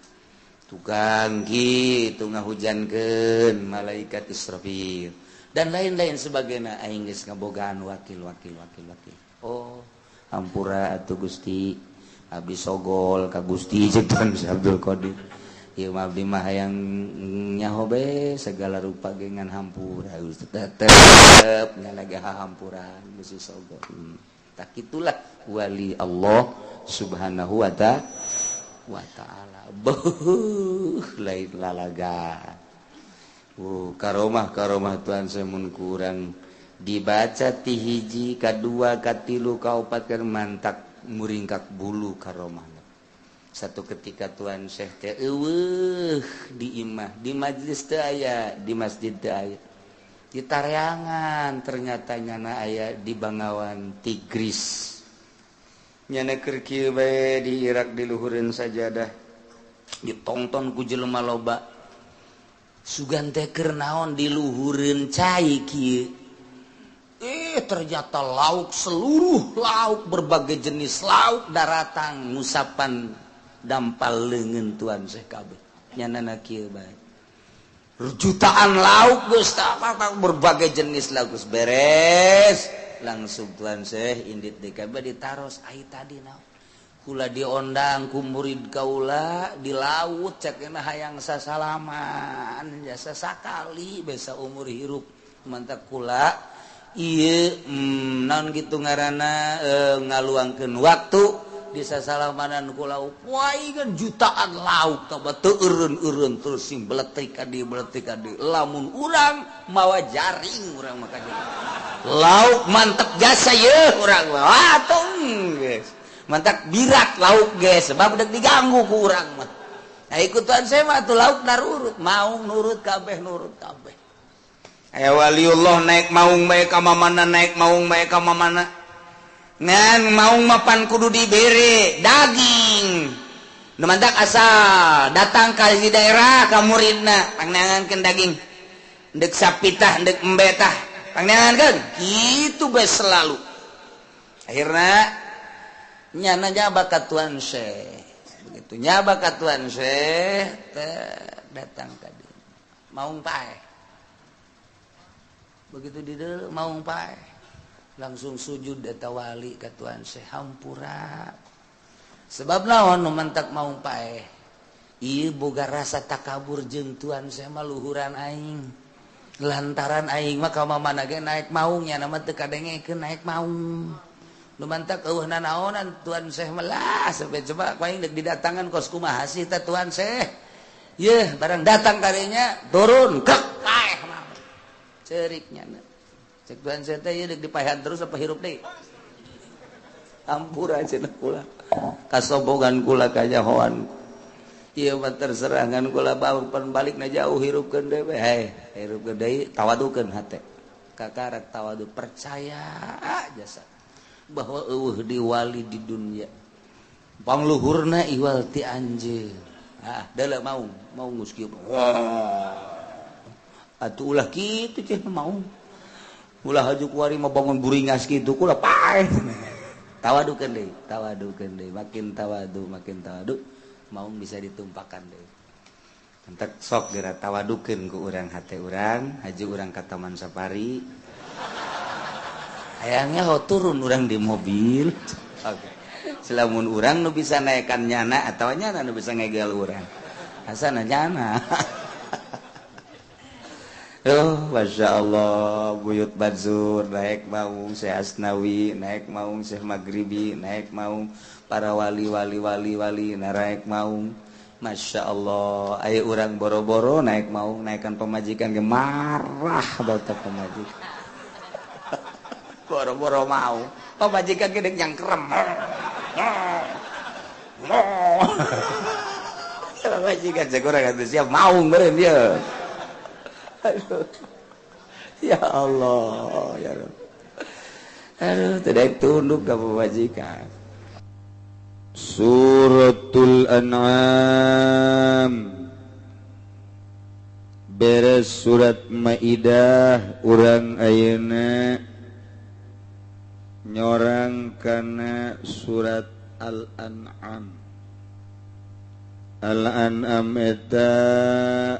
Tukang kitu ngahujankeun malaikat Israfil dan lain-lain sebagainya. Aing geus ngabogaan wakil wakil wakil wakil. Oh, ampura atuh Gusti, abdi sogol ka Gusti cek Tuan Syekh Abdul Qadir. Ieu mah abdi mah hayang nyaho be segala rupa ge ngan hampura Gusti, tetep nya lagi hahampuran Gusti sogol. Tak itulah wali Allah Subhanahu wa ta'ala. Beuh, lain lalaga. Karomah karomah Tuhan semun kurang dibaca ti hiji kadua katilu kaopat kan mantak muringkak bulu karomah. Satu ketika Tuan Syekh teh eueuh di imah, di majlis teu aya, di masjid teu aya. Di tareangan ternyata nyana aya di Bangawan Tigris. Nyana keur kieu bae di Irak diluhureun sajadah. Ditongton ku jelema loba. Sugan teh keur naon diluhureun cai kieu. Ternyata lauk, seluruh lauk, berbagai jenis lauk daratang ngusapan dampal leungeun Tuan Syekh kabeh. Nyanana kieu bae. Jutaan lauk geus berbagai jenis lauk geus beres. Langsung Tuan Syekh indit deui kabeh ditaros ai tadi naon. Kula diondang ku murid kaula di laut cekna hayang sasalaman jasa sakali besa umur hirup mantak kula ieu naon kitu ngaranna ngaluangkeun waktu di sasalamanan ku lauk. Wah kan jutaan lauk tah teu eureun-eureun terus sing beletik ka dieu beletik ka dieu. Lamun urang mawa jaring urang mah ka dieu. Lauk mantep jasa yeuh urang mah. Wah tong geus. Mantak birak lauk geus sebab dek diganggu ku urang mah. Nah ikutan saya mah atuh lauk narurut, maung nurut kabeh nurut kabeh. Aya waliullah naik maung bae ka mamana, naik maung bae ka mamana. Ngan maung mapan kudu dibere daging. Nu mantak asal datang ka di daerah ka muridna pangneangankeun daging. Ndek sapitah ndek embetah pangneangankeun kitu bae selalu. Akhirna nyana nyaba ka Tuan Syekh. Begitu nyaba ka Tuan Syekh teh datang ka dieu. Maung paeh. Begitu di deuleu maung paeh. Langsung sujud eta wali ka Tuan Syekh hampura. Sebab naon nu mantak maung paeh? Ieu boga rasa takabur jeung Tuan Syekh mah luhuran aing. Lantaran aing mah ka mamana ge naik maung nya mah teu kadengekeun naik maung. Nu mantak eueuh nanaonan Tuan Syekh mah lah sampai coba ku aing deuk didatangan kos kumaha sih teh Tuan Syekh. Yeuh barang datang kadinya turun kek paeh mah. Ceuriknya. Cek Tuan Syekh teh ieu deuk dipaehan terus apa hirup deui? Ampura cenah kula. Kasobogan kula kanyahoan. Ieu mah terserah ngan kula pan balikna jauh hirupkeun deui we. Hei, hirupkeun deui tawadukeun hate. Kakarak tawadu percaya jasa bahwa eueuh di wali di dunia. Pangluhurna iwal ti anjeun. Ah, deuleu maung, maung geus kieu. Atuh ulah kitu ceh maung. Ulah haju kuari mah bangun buringas kitu kula paeh. Tawadukeun deui, tawadukeun deui, makin tawadu maung bisa ditumpakan deui. Entek sok geura tawadukeun ku urang hate urang, haju urang ka Taman Safari. Hayangnya ho turun urang di mobil. Oke. Selamun urang nu bisa naekan nyana atawa nyana nu bisa ngegel urang. Asana nyana. Oh, Masya Allah, Buyut Bansur naik maung, Syekh Asnawi naik maung, Syekh Maghribi naik maung, para wali wali wali wali naik maung. Masya Allah, ayo urang boro-boro naik maung, naikkan pemajikan ge marah bata pemajikan. Boro-boro mau, pemajikan ge deuk nyangkrem. Pemajikan cek urang atuh siap maung meureun ieu. Aduh. Ya Allah, ya Rabb. Aduh, tidak tunduk ke pemajikan. Suratul An'am. Beres surat Maidah urang ayeuna nyorang kana surat Al-An'am. Al-An'am eta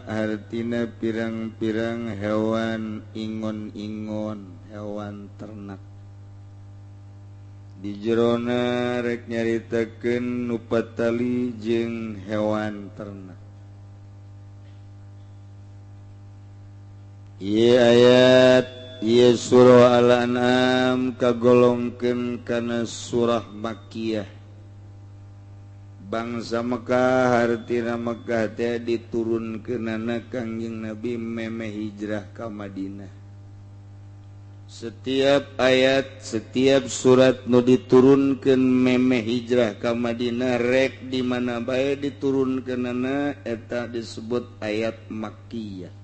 hartina pirang-pirang hewan ingon-ingon, hewan ternak. Di jerona rek nyaritakeun nu patali jeung hewan ternak. Ieu ayat ieu surah Al-An'am kagolongkeun kana surah Makkiyah. Bangsa Mekah hartina Mekah teh diturunkeunana Kangjeng Nabi memeh hijrah ka Madinah. Setiap ayat, setiap surat nu diturunkeun memeh hijrah ka Madinah rek di mana bae diturunkeunana eta disebut ayat Makkiyah.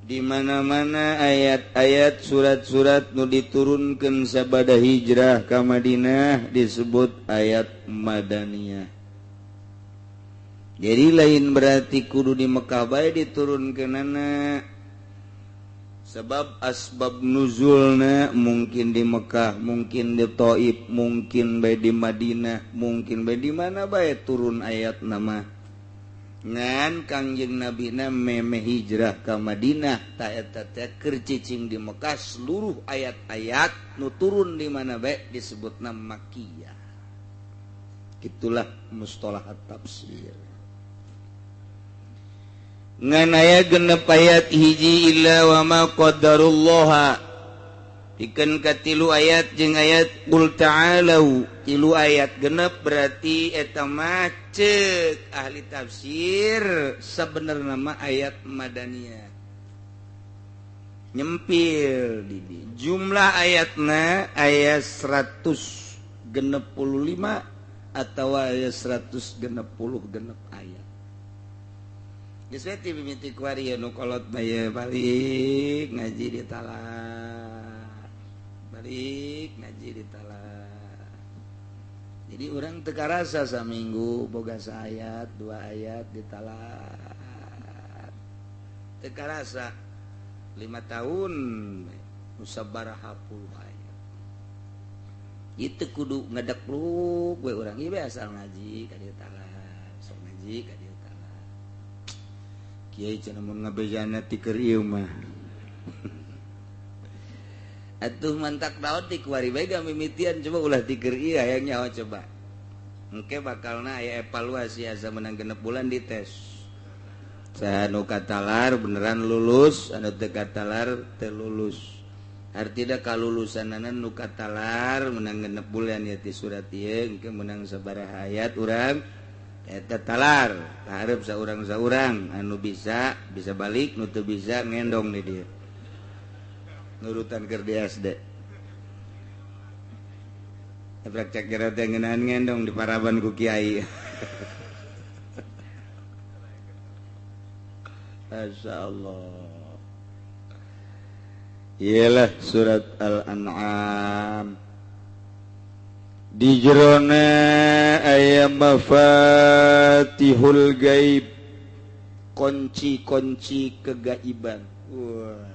Di mana-mana ayat-ayat surat-surat nu diturunkeun sabada hijrah ka Madinah disebut ayat Madaniyah. Jadi lain berarti kudu di Mekah bae diturunkeunana. Sebab asbab nuzulna mungkin di Mekah, mungkin di Taif, mungkin bae di Madinah, mungkin bae di mana bae turun ayat nama. Ngan Kangjeng Nabina memeh hijrah ka Madinah ta eta teh keur cicing di Mekah seluruh ayat-ayat nu turun di mana bae disebutna Makkiyah. Itulah mustalahat tafsir. Ngan aya genep ayat hiji illa wa ma qaddarullaha. Pikeun ka tilu ayat jeung ayat qul ta'alu, tilu ayat genep berarti eta mah ceuk ahli tafsir sebenarna mah ayat Madaniyah. Nyempil di jumlah ayatna ayat 165 atau ayat 166 ayat. Geus we ti mimiti kuari nu kolot bae balik ngaji di talar. Balik ngaji di talar. Jadi orang teu karasa saminggu boga saayat, dua ayat di talar. Teu karasa 5 tahun musabaraha puluh ayat. Itu kudu ngedekluk we urang ieu asal ngaji ka dieu talar, sok ngaji ka dieu talar. Kiai cenah mun ngabejana ti keur ieu mah. Atuh mantak daun di kuari bae mimitian coba ulah tiker ieu hayang nyaho coba. Engke bakalna aya evaluasi asa menang 6 bulan dites. Saha nu katalar beneran lulus, anu teu katalar teu lulus. Artina kalulusanana nu katalar menang 6 bulan ya ti surat ieu engke menang sabaraha ayat urang eta talar. Kaharep saurang-saurang anu bisa bisa balik, nu teu bisa ngendong di dieu. Nurutan keur di SD. Tabrak cek jero teh ngeunahan ngendong di paraban ku kiai. Masyaallah. Iyalah surat Al-An'am. Di jerona aya mafatihul gaib, kunci-kunci kegaiban. Wah.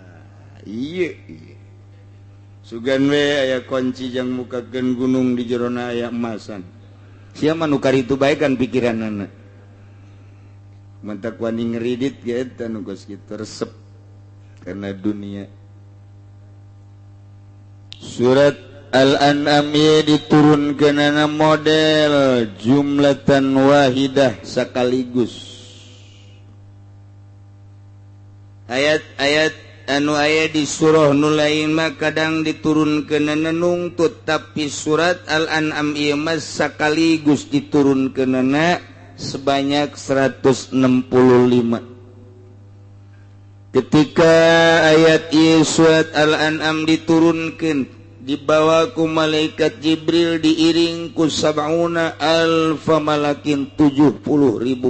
Iya, iya. Sugan we aya kunci jang mukakeun gunung di jerona aya emasan. Sia mah nu karitu bae kan pikiranana. Mantak wani ngeridit ge eta nu geus kitu resep kana dunia. Surat Al-An'am ieu diturunkeunana model jumlatan wahidah sekaligus. Ayat-ayat anu aya di surah nu lain mah kadang diturunkeunana nungtut, tapi surat Al-An'am ieu mah sekaligus diturunkeunana sebanyak 165. Ketika ayat ieu surat Al-An'am diturunkeun dibawa ku malaikat Jibril diiring ku sab'una alfa malakin, 70.000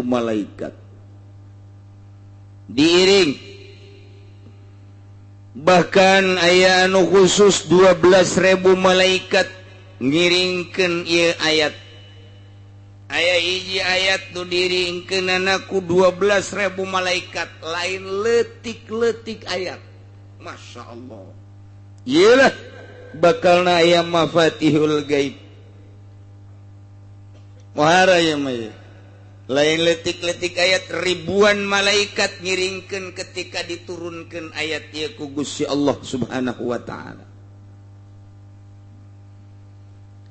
malaikat diiring. Bahkan aya anu khusus 12.000 malaikat ngiringkeun ieu ayat. Aya hiji ayat nu diringkeunana ku 12.000 malaikat, lain leutik-leutik ayat. Masya Allah. Iyalah bakalna aya mafatihul gaib. Muhara ya mah. Lain letik-letik ayat ribuan malaikat ngiringkeun ketika diturunkan ayat ieu ku Gusti Allah Subhanahu wa taala.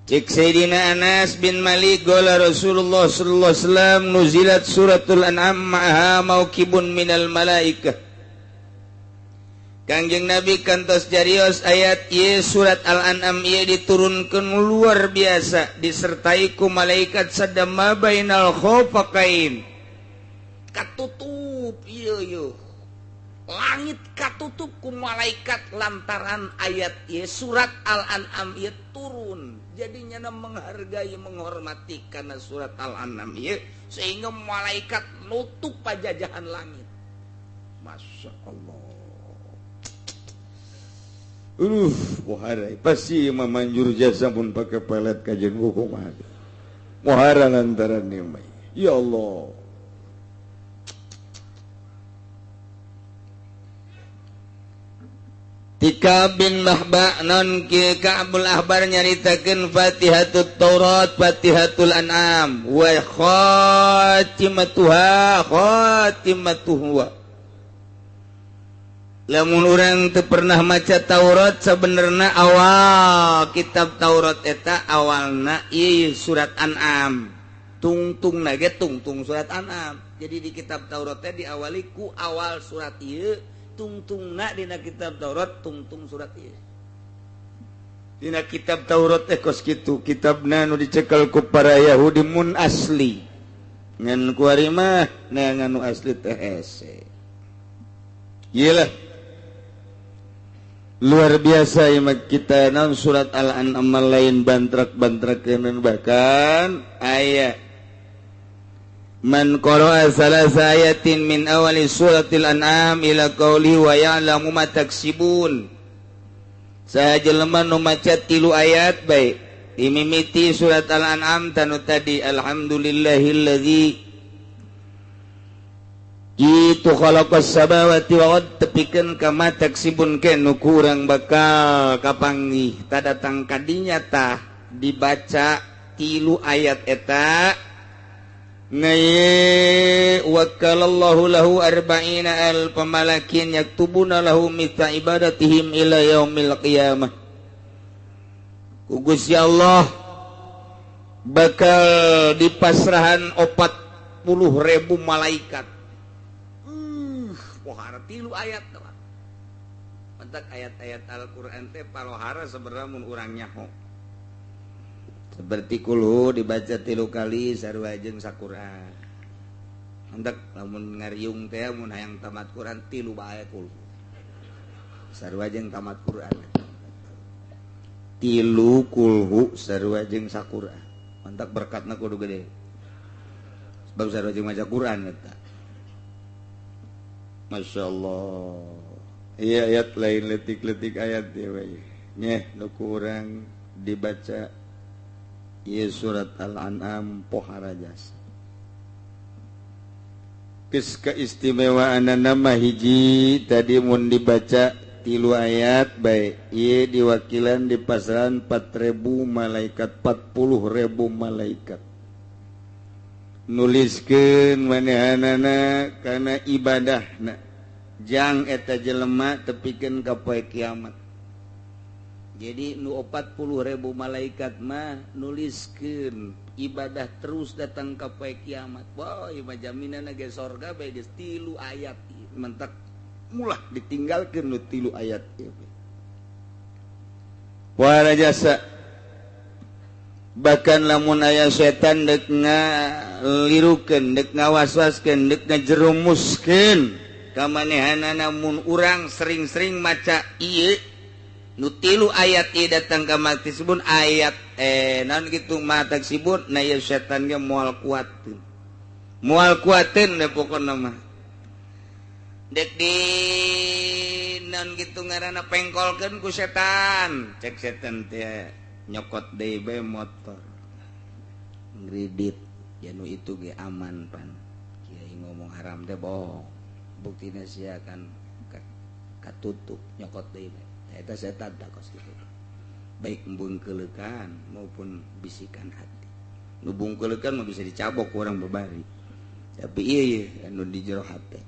Cek Sayyidina Anas bin Malik qala Rasulullah sallallahu alaihi wasallam nuzilat suratul an'am ma'aha mauqibun minal malaikah. Kangjeng Nabi kantos jarios ayat ieu surat Al-An'am ieu diturunkeun luar biasa disertai ku malaikat sadama bainal khofaqain. Katutup ieu ieu. Langit katutup ku malaikat lantaran ayat ieu surat Al-An'am ieu turun. Jadi nyana menghargai menghormati karena surat Al-An'am ieu sehingga malaikat nutup pajajahan langit. Masya Allah. Muhara pasti memanjur jasa pun pakai pelet kajian hukum ada. Muhara lantaran ni, ya Allah. Tika bin Mahba non ki Ka'bul Ahbar nyaritakeun Fatihatut Taurat, Fatihatul An'am wa khatimatuha khatimatuhu. Lamun urang teu pernah maca Taurat sebenarnya awal kitab Taurat eta awalna ieu surat An'am. Tungtung na ge tungtung surat An'am. Jadi di kitab Taurat teh diawali ku awal surat ieu, tungtungna dina kitab Taurat tungtung surat ieu. Dina kitab Taurat teh kos kitu, kitabna nu dicekel ku para Yahudi mun asli. Ngan kuari mah neangan nu asli teh hese. Ieu lah luar biasa ieu kita naon surat Al-An'am lain bantrak-bantrakeun bahkan aya man qara'a salasa ayatin min awali suratil an'am ila qauli wa ya'lamu ma taksibun. Saha jelema nu maca 3 ayat bae dimimiti surat Al-An'am tanu tadi alhamdulillahillazi itu khalaqas samawati wal ard tepikeun ka ma taksibun ke nu kurang bakal kapanggih ta datang kadinya tah dibaca 3 ayat eta ngaye wakalallahu lahu arba'ina alf malakin yaktubuna lahu mithla ibadatihim ila yaumil qiyamah. Ku Gusti Allah bakal dipasrahan 40.000 malaikat. Pohara 3 ayat doang. Mentak ayat-ayat Al-Qur'an teh palohara sebenarnya mun urang nyaho. Seperti kulhu dibaca 3 kali sarua jeung saquran. Mentak lamun ngariung teh mun hayang tamat Quran 3 bae kulhu. Sarua jeung tamat Quran. 3 kulhu sarua jeung saquran. Mentak berkatna kudu gede. Sebab sarua jeung maca Quran eta. Masya Allah. Iya ayat lain letik-letik ayat ya we. Nyeh nu kurang dibaca ieu surat Al-An'am pohara jasa. Geus keistimewaan nama hiji tadi mun dibaca 3 ayat bae ieu diwakilan di pasaran 4.000 malaikat 40.000 malaikat. Nuliskeun manehanana kana ibadahna jang eta jelema tepikeun ka poe kiamat. Jadi nu 40.000 malaikat mah nuliskeun ibadah terus datang ka poe kiamat. Wah, ieu mah jaminanna ge sorga bae geus 3 ayat. Mentak mulah ditinggalkeun nu 3 ayat ieu. Wah jasa. Bahkan lamun aya setan dek ngalirukeun, dek ngawaswaskeun, dek ngajerumuskeun ka manehanana mun urang sering-sering maca ieu nu 3 ayat ieu datang ka mati sibun ayat naon kitu mata sibun na ieu setan ge moal kuateun. Moal kuateun we pokona mah. Dek di naon kitu ngaranna pengkolkeun ku setan, cek setan teh. Nyokot deui bae motor. Ngridit ya nu itu ge aman pan. Kiai ngomong haram teh bohong. Buktina sia kan katutup nyokot deui bae. Eta setan tah kos kitu. Baik bungkeulekan maupun bisikan hati. Nu bungkeulekan mah bisa dicabok ku urang babari. Tapi ieu ye anu di jero hate.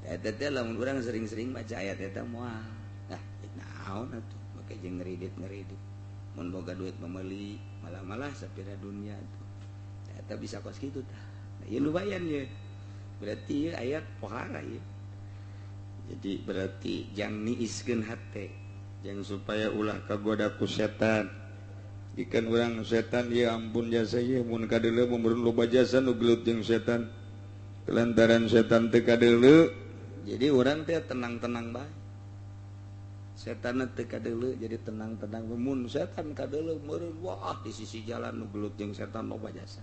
Eta teh lamun urang sering-sering maca ayat eta moal. Ah, naon atuh make jeung ngeridit-ngeridit. Mun boga duit meuli, malah-malah sapira dunia tuh. Eta bisa kos kitu tah. Nah, ieu lumayan ye. Berarti ieu ayat pohara ieu. Jadi berarti jang niiskeun hate, jang supaya ulah kagoda ku setan. Ikan urang setan ya ampun jasa ieu mun kadeuleu mun loba jasa nu gelut jeung setan. Kelantaran setan teu kadeuleu, jadi urang teh tenang-tenang bae. Setan teu kadeuleu jadi tenang-tenang. Mun setan kadeuleu meureun wah di sisi jalan nu gelut jeung setan loba jasa.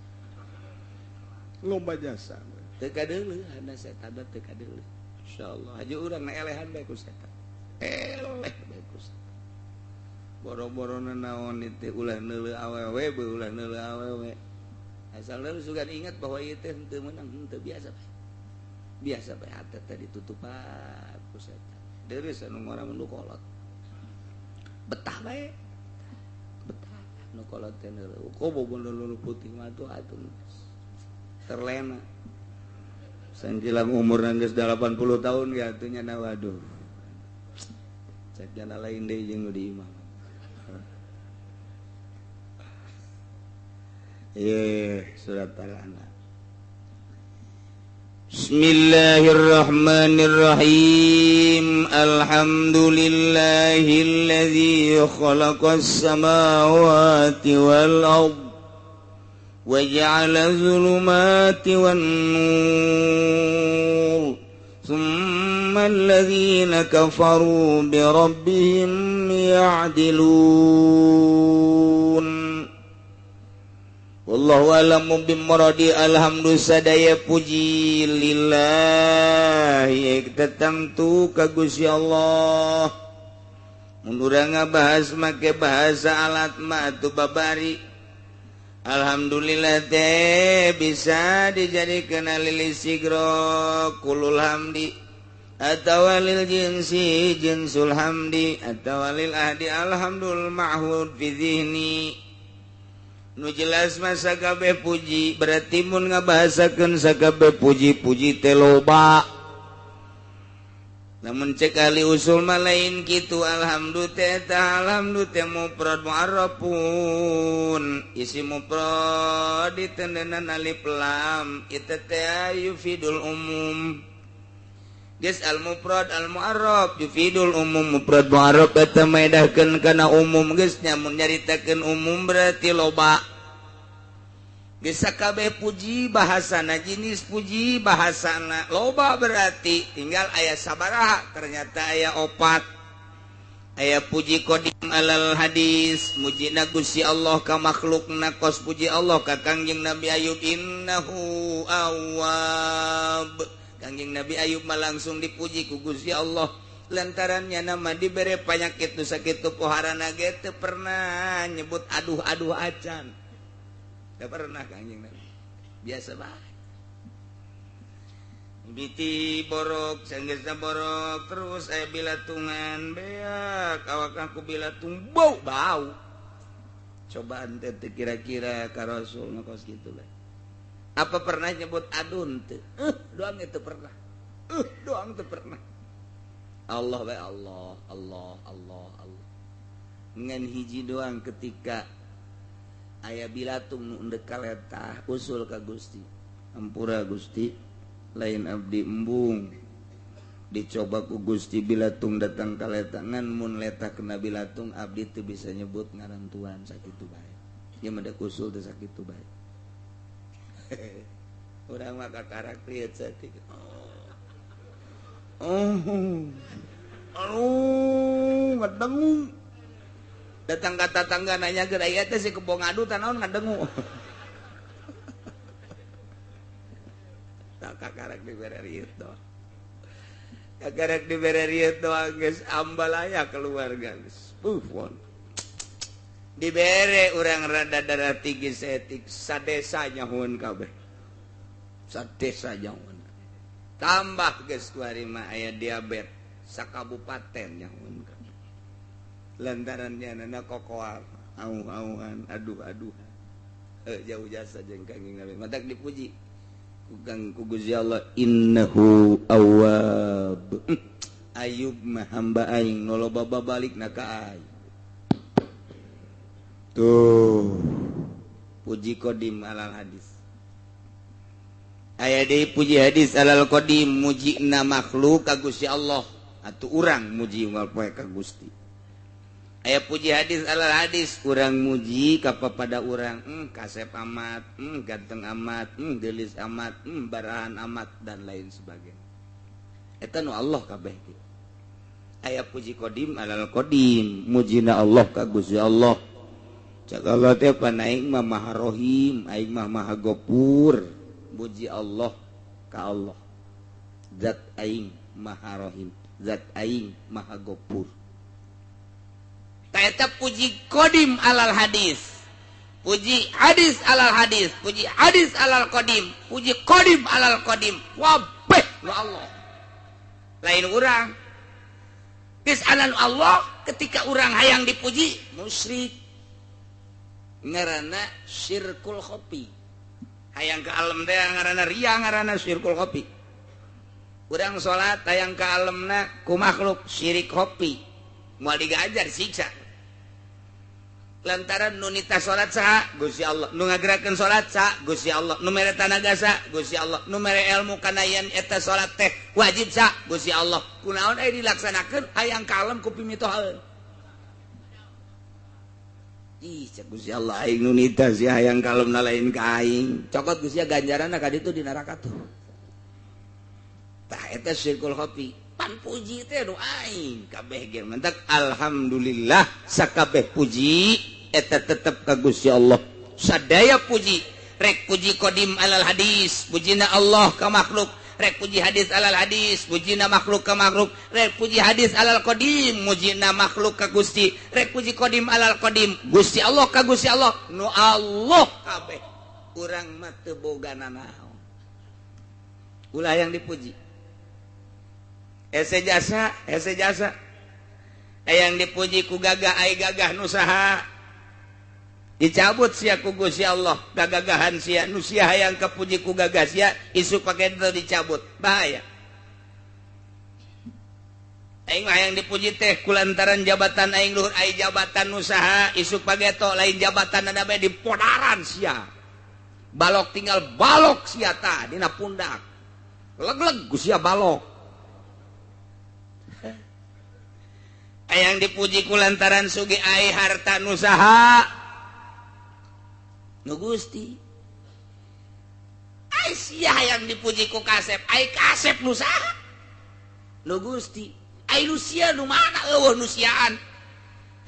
Loba jasa. Teu kadeuleu hana setan teu kadeuleu. Insyaallah haja urang na elehan bae ku setan. Eleh bae ku setan. Boro-boro naon itu ulah neuleuh awewe beuh ulah neuleuh awewe. Asal lu sugan ingat bahwa ieu teh henteu meunang henteu biasa bae. Biasa bae hate teh ditutupan ku setan. Deureuh anu ngora mun kolot. Betah bae. Betah nu kolot teh neuleuh. Kobo bondo putih mah tuh atuh terlena. Sangkilang umur geus 80 tahun ya atuh nya waduh. Cek jana lain deui jeung nu di imah. Surat Al-An'am. Bismillahirrahmanirrahim. Alhamdulillahilladzi khalaqas samawati wal ard wa ja'ala dzulumati wan nur. Tsumma alladzina kafaru bi rabbihim ya'dilun. Wallahu a'lamu bimuradi. Alhamdulillah sadaya puji lillahi tetangtu ka Gusti Allah. Mun urang ngabahas make bahasa alat mah atuh babari. Alhamdulillah teh bisa dijadikeun lil sigro kulul hamdi atawa lil jinsi jinsul hamdi atawa lil ahdi alhamdul ma'hud fi zihni. Nu jelas masa kabeh puji berarti mun ngabahasakeun sakabeh puji-puji teh loba. Namun cek ahli usul mah lain kitu. Alhamdulillah teh eta alhamdulillah teh mufrad mu'arrafun isi mufrad ditendenan alif lam itu teh yufidul umum. Geus al mufrad al mu'arraf yufidul umum. Mufrad mu'arraf eta maedahkeun kana umum geus nya mun nyaritakeun umum berarti loba. Geus sakabeh puji bahasana jenis puji bahasana loba berarti tinggal aya sabaraha ternyata aya opat. Aya puji qadim alal hadis mujina Gusti Allah ka makhlukna kos puji Allah ka Kangjeng Nabi Ayub innahu awwab. Kangjeng Nabi Ayub mah langsung dipuji ku Gusti Allah lantarannya nama dibere panyakit nu sakitu poharana ge teu pernah nyebut aduh-aduh acan. Teu pernah Kangjeng Nabi. Biasa bae. Biti borok, sanggeusna borok terus aya bilatungan beak awak aku bilatung bau bau. Cobaan teh kira-kira ka Rasul nu kos kitu bae. Apa pernah nyebut adun teu? Doang itu pernah. Doang teu pernah. Allah bae Allah, Allah, Allah, Allah. Ngan hiji doang ketika aya bilatung nu endek kaletah usul ka Gusti. Ampura Gusti, lain abdi embung. Dicoba ku Gusti bilatung datang kaletah ngan mun letah kena bilatung abdi teu bisa nyebut ngaran Tuhan sakitu bae. Ieu mah da usul teh sakitu bae. Urang mah kakarak lieu saeutik. Oh. Aduh, ngadengu. Datang ka tatangga nanya geura ieu teh si kebo ngadu tah naon ngadengu. Tah kakarak dibere rieu doang. Kakarak dibere rieu doang geus ambalaya keluarga geus. Puh, won. Dibere urang rada darah tinggi seetik sadesa nyahueun kabeh. Sadesa nyahueun. Tambah geus kuari mah aya diabetes sakabupaten nyahueun kabeh. Lantaran nyanana kokoal au-auan aduh-aduh. Jauh jasa jeung Kangjeng Nabi. Matak dipuji ku Kang ku Gusti Allah innahu awwab. Ayub mah hamba aing nu loba babalikna ka aing. Tuh puji qadim alal hadis. Aya deui puji hadis alal qadim mujina makhluk ka Gusti Allah atuh urang muji unggal poe ka Gusti. Aya puji hadis alal hadis urang muji ka papada urang kasep amat, ganteng amat, geulis amat, barahan amat dan lain sebagainya. Eta nu Allah kabeh. Aya puji qadim alal qadim mujina Allah ka Gusti Allah. Cak Allah teh pan aing mah Maha Rohim, aing mah Maha Gopur. Muji Allah ka Allah. Zat aing Maha Rohim, zat aing Maha Gopur. Ta eta puji qadim alal hadis. Puji hadis alal hadis, puji hadis alal qadim, puji qadim alal qadim. Wabeh nu Allah. Lain urang. Geus anan Allah ketika urang hayang dipuji musyrik. Ngaranna syirkul khofi. Hayang ka alam teh ngaranna ria, ngaranna syirkul khofi. Urang salat hayang ka alamna ku makhluk syirik khofi. Moal digajar siksa. Lantaran nu nita salat saha? Gusti Allah. Nu ngagerakeun salat saha? Gusti Allah. Nu mere tanaga saha? Gusti Allah. Nu mere ilmu kana yen eta salat teh wajib saha? Gusti Allah. Kunaon aya dilaksanakeun hayang ka alam ku pimitohaeun. Ih, cek Gusti Allah aing nu nita sia hayang kalemna lain ka aing. Cokot Gusti ganjaranna ka ditu di neraka tuh. Tah eta syirkul khofi. Pan puji teh nu aing kabeh ge mentak alhamdulillah sakabeh puji eta tetep ka Gusti Allah. Sadaya puji, rek puji qadim alal hadis, pujina Allah ka makhluk. Rek puji hadis alal hadis, mujina makhluk ka makhluk. Rek puji hadis alal qadim, mujina makhluk ka Gusti. Rek puji qadim alal qadim, Gusti Allah ka Gusti Allah. Nu Allah kabeh. Urang mah teu boga nanaon. Ulah yang dipuji. Ese jasa, ese jasa. Yang dipuji ku gagah ai gagah nu saha. Dicabut sia ku Gusti Allah gagagahan sia nu sia hayang kapuji ku gagah sia isuk pake teu dicabut bahaya. Aing mah hayang dipuji teh kulantaran jabatan aing luhur ai jabatan nu saha isuk pageto lain jabatan ada bae dipodaran sia. Balok tinggal balok sia tah dina pundak. Leg-leg ku sia balok. Hayang dipuji kulantaran sugih ai harta nu saha nu Gusti. Ai sia hayang dipuji ku kasep, ai kasep nu saha? Nu Gusti. Ai nu sia nu mana eueuh nu siaan.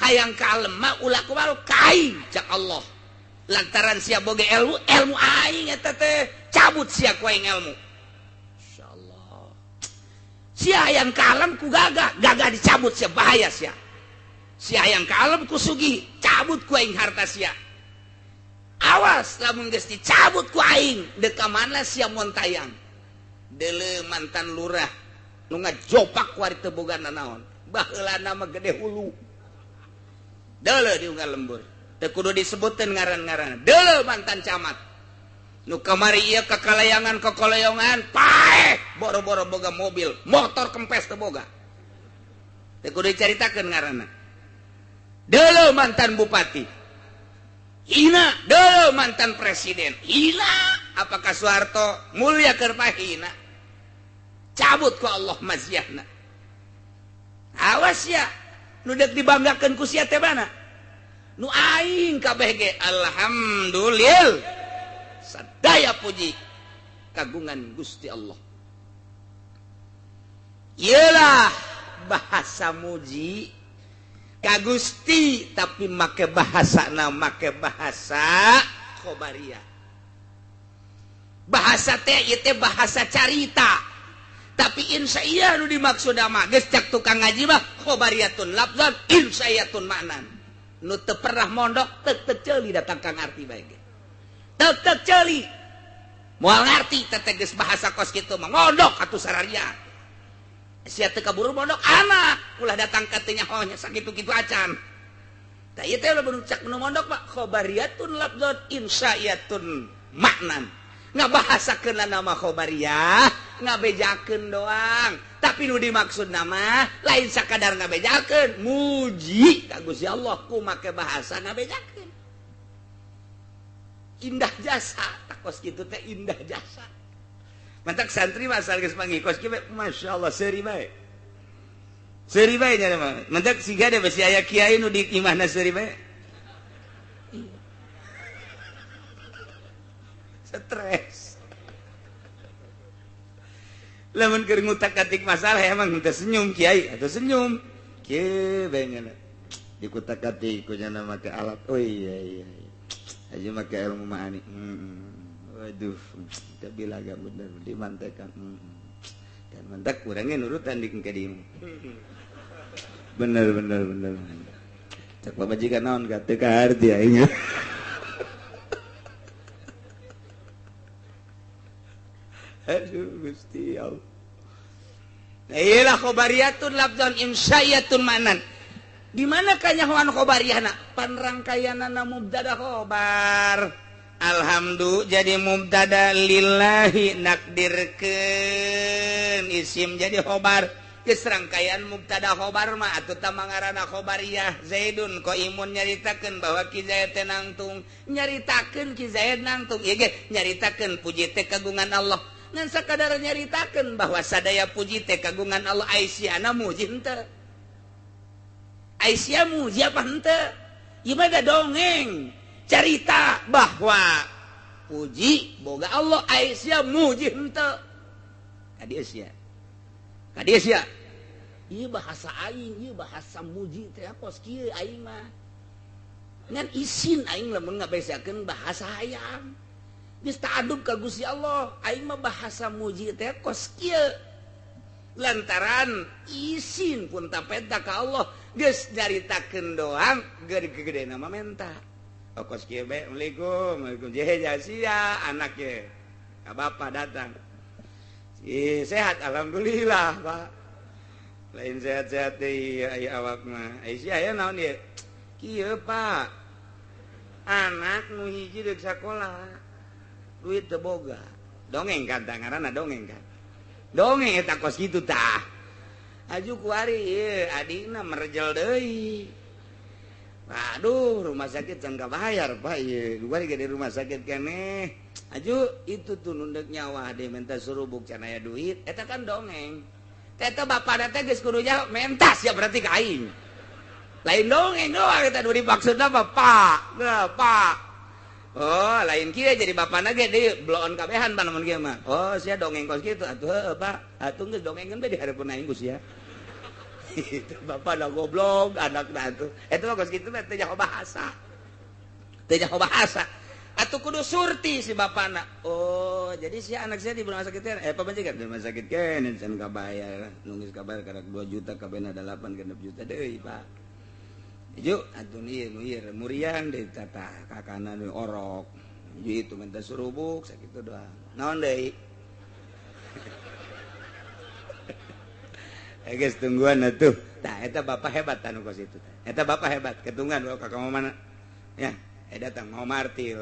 Hayang kalem mah ulah kumaha ka aing cak Allah. Lantaran sia boga ilmu, ilmu aing eta teh cabut sia ku aing ilmu. Insyaallah. Sia hayang kalem ku gagah, gagah dicabut sia bahaya sia. Sia hayang kalem ku sugih, cabut ku aing harta sia. Awas lamun geus dicabut ku aing deuk ka mana sia montayang. Deuleu mantan lurah nu ngajopak ku ari teu boga nanaon. Baheulana mah gede hulu. Deuleu di unggal lembur. Teu kudu disebuteun ngaran-ngaran. Deuleu mantan camat. Nu kamari ieu kakalayangan kakalayangan paeh boro-boro boga mobil, motor kempes teu boga. Teu kudu dicaritakeun ngaranna. Deuleu mantan bupati. Hina, deuleu mantan presiden. Hina, apakah Soeharto mulia keur hina? Cabut ku Allah maziahna. Awas ya, nu deuk dibanggakeun ku sia teh mana? Nu aing kabeh ge alhamdulillah. Sadaya puji kagungan Gusti Allah. Iyalah bahasa muji ka Gusti tapi make bahasana make bahasa khobariyah. Bahasa teh ieu teh bahasa carita. Tapi insya nu dimaksud mah geus cak tukang ngaji mah khobariyatun lafzan insya'iyatun maknan. Nu teu pernah mondok teu teu ceuli datang ka ngarti bae ge. Teu teu ceuli. Moal ngarti teh geus bahasa kos kitu mah mondok atuh sararia. Sia teu kaburu mondok anak ulah datang ka teu nyaho nya sakitu-kitu acan. Tah ieu teh lamun cak nu mondok mah khobariyatun lafdzun insya'iyatun maknan. Ngabahasakeun nama khobariyah ngabejakeun doang, tapi nu dimaksud nama lain sakadar ngabejakeun, muji ka Gusti Allah ku make bahasa ngabejakeun. Indah jasa, kos kitu teh indah jasa. Mantak santri mah asal geus panggih kos kieu masyaallah seuri bae. Seuri bae nya mah. Mantak siga deh besi aya kiai nu di imahna seuri bae. Stres. Lamun keur ngutak-atik masalah emang teu senyum kiai atau senyum. Kieu bae nya. Dikutak-atik ku nya make alat. Oh iya iya. Aja make ilmu ma'ani. Waduh, teu bilaga bener dimantekan. Dan mantak kurangnya nurutan di ka dieu. Bener bener bener. Cak pamajikan naon ka teu kaharti aing. Aduh Gusti Allah. Iyalah khobariyatun lafdzan insya'iyatun ma'nan. Di mana kanyahoan khobariyahna? Panrangkayanana mubtada khobar. Alhamdu jadi mubtada lillahi nakdirkeun isim jadi khobar. Geus rangkaian mubtada khobar mah atuh tah mangaranna khobariyah. Zaidun qaimun nyaritakeun bahwa Ki Zaid teh nangtung, nyaritakeun Ki Zaid nangtung. Ieu ge nyaritakeun puji teh kagungan Allah. Ngan sakadar nyaritakeun bahwa sadaya puji teh kagungan Allah, Aisyah muji henteu. Aisyah muji apa henteu? Ieu mah da dongeng carita bahwa puji boga Allah, Aisyah muji henteu. Ka dieu sia. Ka dieu sia. Ieu bahasa aing, ieu bahasa muji teh kos kieu aing mah. Ngan isin aing lamun ngabesakeun bahasa hayang. Geus ta'adub ka Gusti Allah, aing mah bahasa muji teh kos kieu. Lantaran isin pun tapeta ka Allah, geus nyaritakeun doang gede-gedena mah menta. Oh kos kieu bae, Assalamualaikum, Waalaikumsalam. Jehe sia anak ye. Ka bapa datang. Ih, sehat alhamdulillah, Pak. Lain sehat-sehat deui aya awak mah. Ai sia aya naon ieu? Kieu, Pak. Anak nu hiji deuk sakola. Duit teu boga. Dongeng kan ngaranna dongeng kan. Dongeng eta kos kitu tah. Aju kuari ieu adina merjel deui. Aduh, rumah sakit can kabayar, Pak ieu. Kuari ge di rumah sakit keneh. Aju itu tuh nundek nyawa deh minta surubuk can aya duit. Eta kan dongeng. Eta bapana teh geus kudu nyaho mentas ya berarti ka aing. Lain dongeng doang eta nu dimaksudna mah Pak. Nah, Pak. Oh, lain kieu jadi bapana ge deui bloon kabehan pan lamun kieu mah. Oh, sia dongeng kos kitu atuh heueuh Pak. Atuh geus dongengeun bae di hareupeun aing ku sia. Itu bapak dah goblok anakna atuh. Eta mah kos kitu mah teu nyaho bahasa. Teu nyaho bahasa. Atuh kudu surti si bapana. Oh, jadi si anak saya di rumah sakit kan? Pamajikan di rumah sakit kan can kabayar. Nu geus kabayar karek 2 juta kabehna 8 genep juta deui, Pak. Ju atuh ieu nu ieu muriang deui tata kakana nu orok. Ju itu minta surubuk sakitu doang. Naon deui? Geus tungguan atuh. Tah eta bapak hebat anu kos itu. Eta bapak hebat ketungguan bawa ka mana? Ya, datang mau martil.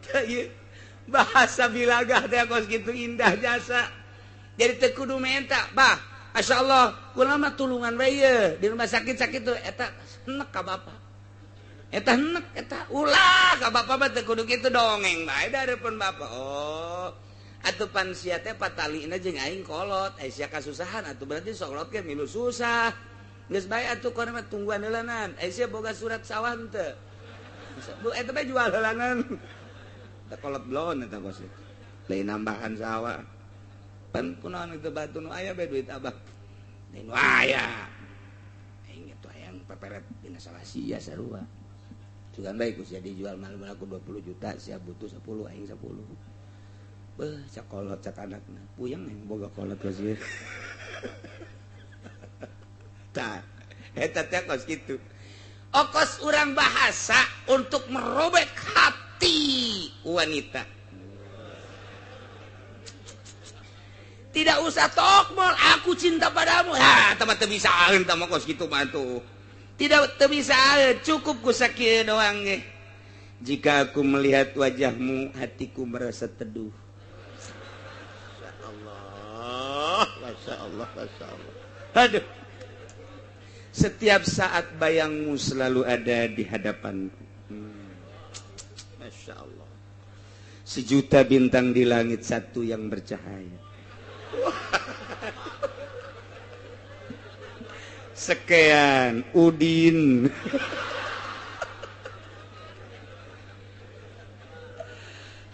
Tah ieu bahasa bilagah teh kos kitu indah jasa. Jadi teu kudu menta, bah. Masyaallah, kula mah tulungan we ieu di rumah sakit sakit tuh eta enek ka bapak. Eta enek eta ulah ka bapak mah teu kudu kitu dongeng bae da hareupeun bapak. Oh, atuh pan sia teh patalina jeung aing kolot, ai sia kasusahan atuh berarti sok ge milu susah. Geus bae atuh kono mah tungguan heulanan. Ai sia boga surat sawah henteu. Bu eta bae jual heulanan. Teh kolot bloon eta kos itu. Lain nambahan sawah. Pan kunaon itu batu nu aya bae duit abah. Lain nu aya. Aing itu hayang peperet dina salah sia sarua. Sugan bae ku sia dijual malu aku 20 juta, sia butuh 10 aing 10. Beuh cakolot cak anakna. Puyeng yang boga kolot kos ieu. Tah, eta teh kos kitu. Okos urang bahasa untuk merobek hati wanita. Tidak usah tokmol, aku cinta padamu. Ha, tah teu bisa tah mah kos kitu mah tuh. Tidak teu bisa, cukup ku sakieu doang ge. Jika aku melihat wajahmu, hatiku merasa teduh. Masya Allah, Masya Allah, Masya Allah. Aduh. Setiap saat bayangmu selalu ada di hadapanku. Masya Allah. Sejuta bintang di langit, satu yang bercahaya. Sekian Udin.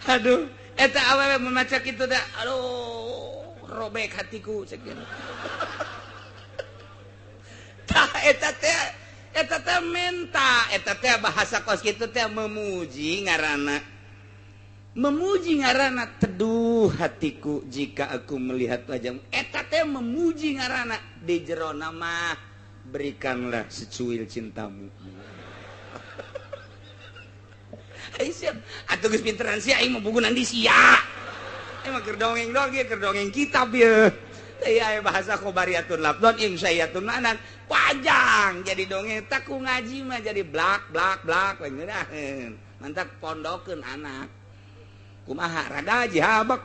Aduh, eta awewe memaca kitu da, aduh, robek hatiku sekian. Tah eta teh menta, eta teh bahasa kos kitu teh memuji ngaranna. Memuji ngaranna teduh hatiku jika aku melihat wajahmu. Eta teh memuji ngaranna di jero nama berikanlah secuil cintamu. Ayo siap, atuh geus pinteran sia aing mah bugunan di sia. Emang keur dongeng doang ieu, keur dongeng kitab ieu. Teh aya bahasa khobariatun lafdon insyayatun ma'nan. Panjang jadi dongeng tak ku ngaji mah jadi blak blak blak we ngeunaheun. Mantak pondokeun anak. Kumaha rada jihabek.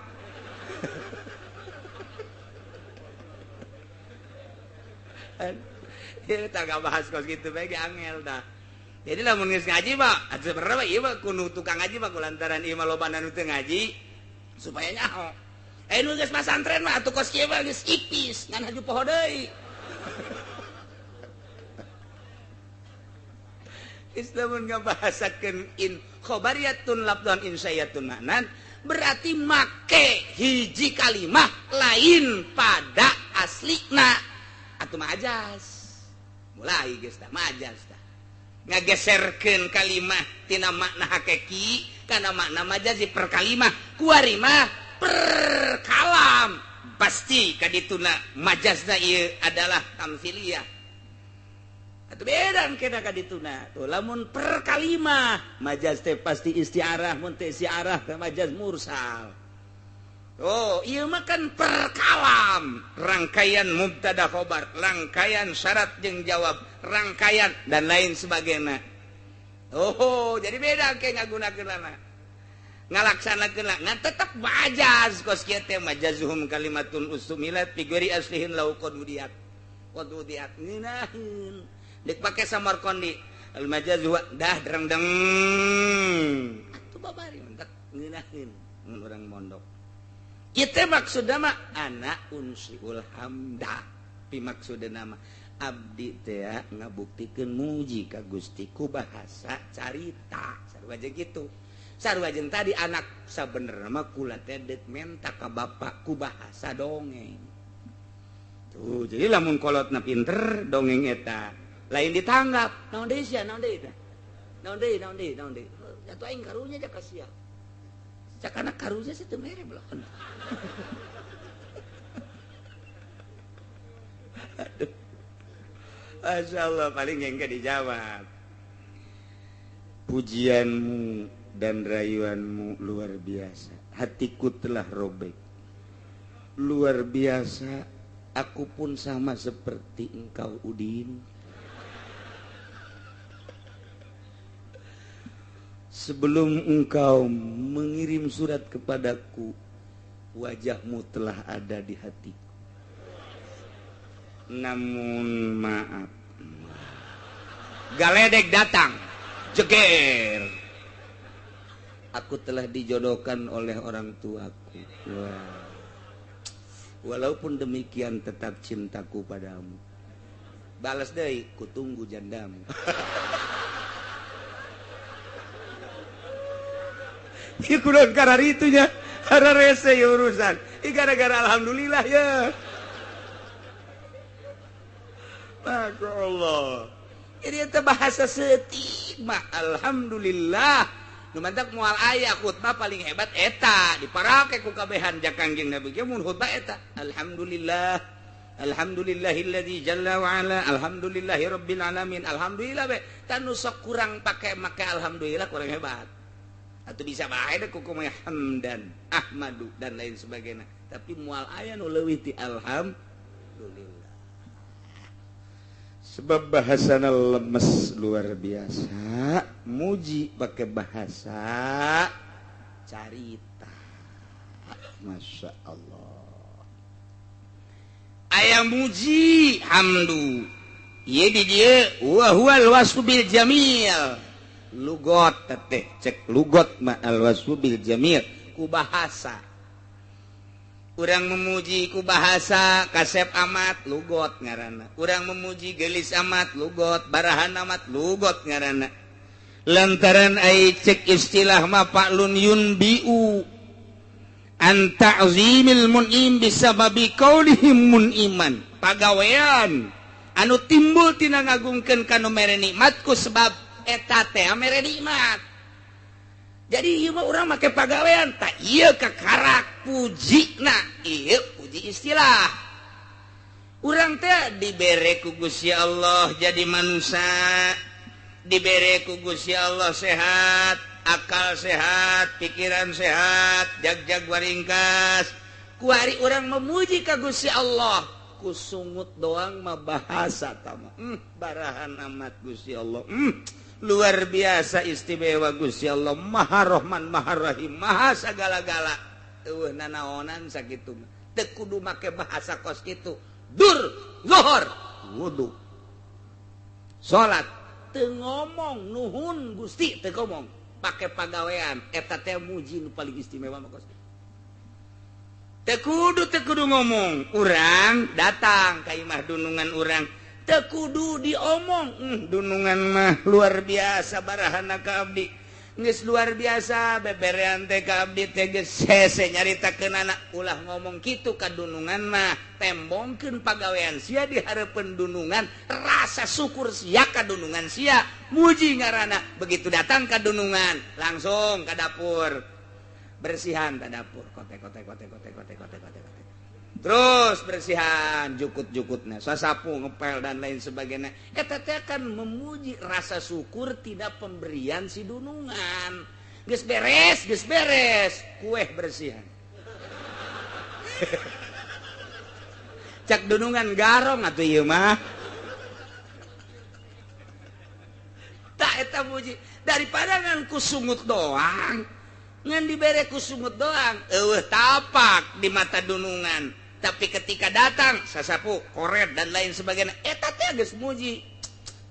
Ieu tah bahas kos kitu bae ge angel tah. Jadi lamun geus ngaji mah sebenarnya mah ieu mah kudu tukang ngaji mah kulantaran ieu mah loba nu teu ngaji supaya nyaho. Nu geus masantren mah atuh kos kieu mah geus ipis ngan haju poho deui. Islamun ngabahasakeun in khobariyatun lafdhan insyayatun ma'nan berarti make hiji kalimah lain pada aslina atuh majas. Mulai geus tah majas tah. Ngageserkeun kalimah tina makna hakiki kana makna majazi per kalimah kuari mah per kalam pasti kadituna majazna ieu adalah tamsiliyah atuh beda kena kadituna tuh lamun per kalimah majaz teh pasti isti'arah mun teh isti'arah teh majaz mursal. Oh ieu mah kan per kalam rangkaian mubtada khobar rangkaian syarat jeung jawab rangkaian dan lain sebagainya. Oh jadi beda ke ngagunakeunana ngalaksanakeun ngan tetep majaz kos kieu teh majazuhum kalimatun usumilat fi ghairi aslihin law qad wudiat ngeunaheun dek pake Samarkandi al majaz huwa dah dereng-deng atuh babari mentak ngeunaheun mun urang mondok. Itu maksudna mah anak unsiul hamda pi maksudna mah abdi teh ngabuktikeun muji ka Gusti ku bahasa carita sarua jeung kitu. Sarua jeung tadi anak sabenerna mah kula teh deuk menta ka bapak ku bahasa dongeng. Tuh jadi lamun kolotna pinter dongeng eta lain ditanggap naon deui sia naon deui teh naon deui naon deui naon deui atuh aing karunya ja ka sia. Cak anak karunya sih teu mere belakon. Aduh. Masya Allah paling yang gak dijawab. Pujianmu dan rayuanmu luar biasa. Hatiku telah robek. Luar biasa. Aku pun sama seperti engkau Udin. Sebelum engkau mengirim surat kepadaku, wajahmu telah ada di hatiku. Namun maaf, galedek datang, jeger. Aku telah dijodohkan oleh orang tuaku. Wah. Walaupun demikian tetap cintaku padamu. Balas deui, kutunggu jandamu. Ieu kudu kararitunya, hararese ieu urusan. Ieu gara-gara alhamdulillah ya. Masya Allah. Jadi itu bahasa setik mah alhamdulillah Nu mantak moal aya khutbah paling hebat eta diparake ku kabehan ja Kangjeng Nabi ge mun khutbah eta alhamdulillah alhamdulillahilladzi jalla wa ala alhamdulillahirabbil alamin alhamdulillah be tan nu sok kurang pake make alhamdulillah kurang hebat. Atau bisa bae deh ku kumaha hamdan ahmadu dan lain sebagainya tapi moal aya nu leuwih ti alhamdulillah. Sebab bahasana lemes luar biasa, muji pakai bahasa carita. Masya Allah. Aya muji hamdu. Ieu di dieu wa huwal wasfu bil jamil. Lugot teh cek lugot ma al wasfu bil jamil ku bahasa. Urang memuji ku bahasa kasep amat lugot ngaranna. Urang memuji gelis amat lugot, barahan amat lugot ngaranna. Lantaran ai cek istilah ma fa'lun yunbiu an ta'zimil mun'im bisababi qaulihim mun'iman. Pagawean anu timbul tina ngagungkeun ka nu mere nikmat ku sebab eta teh mere nikmat. Jadi ieu mah urang make pagawean tak ieu kakarak pujina ieu puji istilah. Urang teh dibere ku Gusti Allah jadi manusia, dibere ku Gusti Allah sehat, akal sehat, pikiran sehat, jag-jag waringkas. Kuari urang memuji ka Gusti Allah, ku sungut doang mah bahasa tama. Barahan amat Gusti Allah. Luar biasa istimewa Gusti Allah, Maha Rahman, Maha Rahim, Maha sagala-gala. Eueuh nanaonan sakitu mah. Teu kudu make bahasa kos kitu. Dur, zuhur, wudu. Salat teu ngomong nuhun Gusti teu ngomong, pake pagawean eta teh muji nu paling istimewa mah kos kitu. Teu kudu ngomong, urang datang ka imah dunungan urang. Teu kudu diomong, dunungan mah luar biasa barahana ka abdi. Geus luar biasa beberean teh ka abdi teh geus hese nyaritakeunana ulah ngomong kitu ka dunungan mah, tembongkeun pagawean sia di hareupeun dunungan, rasa syukur sia ka dunungan sia, muji ngaranna. Begitu datang ka dunungan, langsung ka dapur. Bersihan ka dapur, kote kote kote kote kote kote kote. Terus bersihan jukut-jukutnya, sasapu, ngepel dan lain sebagainya. Eta teh kan memuji rasa syukur tidak pemberian si dunungan. Geus beres, kueh bersihan. Cak dunungan garong atuh ieu mah. Tak eta muji daripada ngan ku sungut doang. Ngan dibere ku sungut doang, eueuh tapak di mata dunungan. Tapi ketika datang sasapu, koret dan lain sebagainya, eta teh geus muji.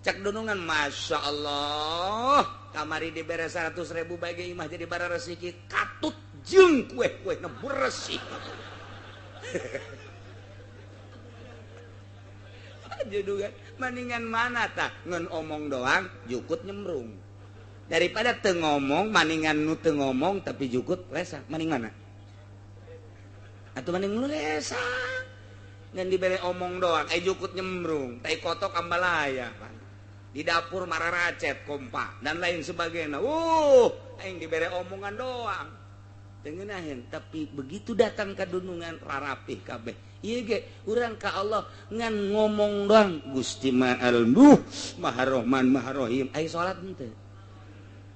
Cak dunungan, masya Allah, kamari dibere 100.000 bae imah jadi bararesiki katut jeung kueh-kueh na beresih. Judungan maningan mana tah ngan omong doang jukut nyemrung. Daripada teu ngomong maningan nu teu ngomong tapi jukut resah, maning mana? Atau maning nu resah. Ngan dibere omong doang, jukut nyemrung, tai kotok ambalaya pan. Di dapur mararacet kompa dan lain sebagainya. Aing dibere omongan doang. Teu ngeunaheun, tapi begitu datang ka dunungan rarapih kabeh. Ieu ge urang ka Allah ngan ngomong doang, Gusti Maha Maha Rahman Maha Rahim. Ai salat henteu.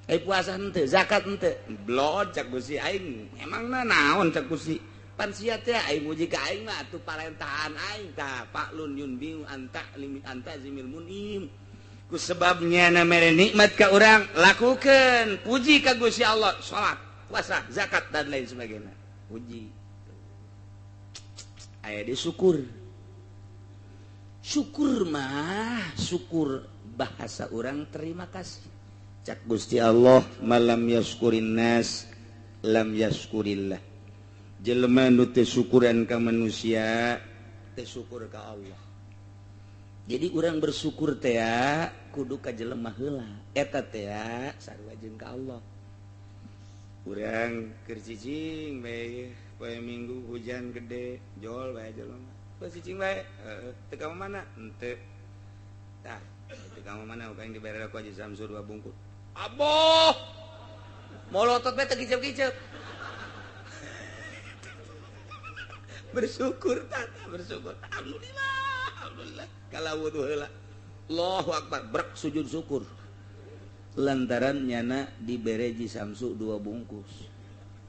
Ai puasa henteu, zakat henteu. Blod cak Gusti aing, emangna naon cak Gusti? Pan sia teh aing muji ka aing mah atuh parentahan aing tah fa'lun yunbiu anta limit anta zimil munim. Ku sebabnya na mere nikmat ka urang lakukeun, puji ka Gusti Allah, salat, puasa, zakat dan lain sebagainya. Puji. Aya di syukur. Syukur mah, syukur bahasa urang terima kasih. Cak Gusti Allah malam yaskurin nas lam yaskurillah. Jelema nu teu syukuran ka manusia teu syukur ka Allah. Jadi urang bersyukur teh kudu ka jelema heula. Eta teh sarua jeung ka Allah. Urang keur cicing bae poe Minggu hujan gede jol bae jelema. Poe cicing bae heeh teu ka mana? Henteu. Tah teu ka mana urang dibere ku Haji Samsur 2 bungkus. Aboh. Molotot bae teu kicep-kicep. Bersyukur tata, bersyukur. Alhamdulillah, alhamdulillah. Kalau wudu heula. Allahu akbar, brek sujud syukur. Lantaran nyana dibere Ji Samsu 2 bungkus.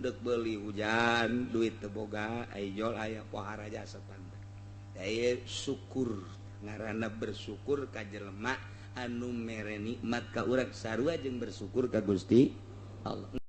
Dek beli hujan, duit teu boga, ijol aya pohara jasa tanda. Daya syukur, ngaranna bersyukur ka jelema anu mere nikmat ka urang sarua jeung bersyukur ka Gusti Allah.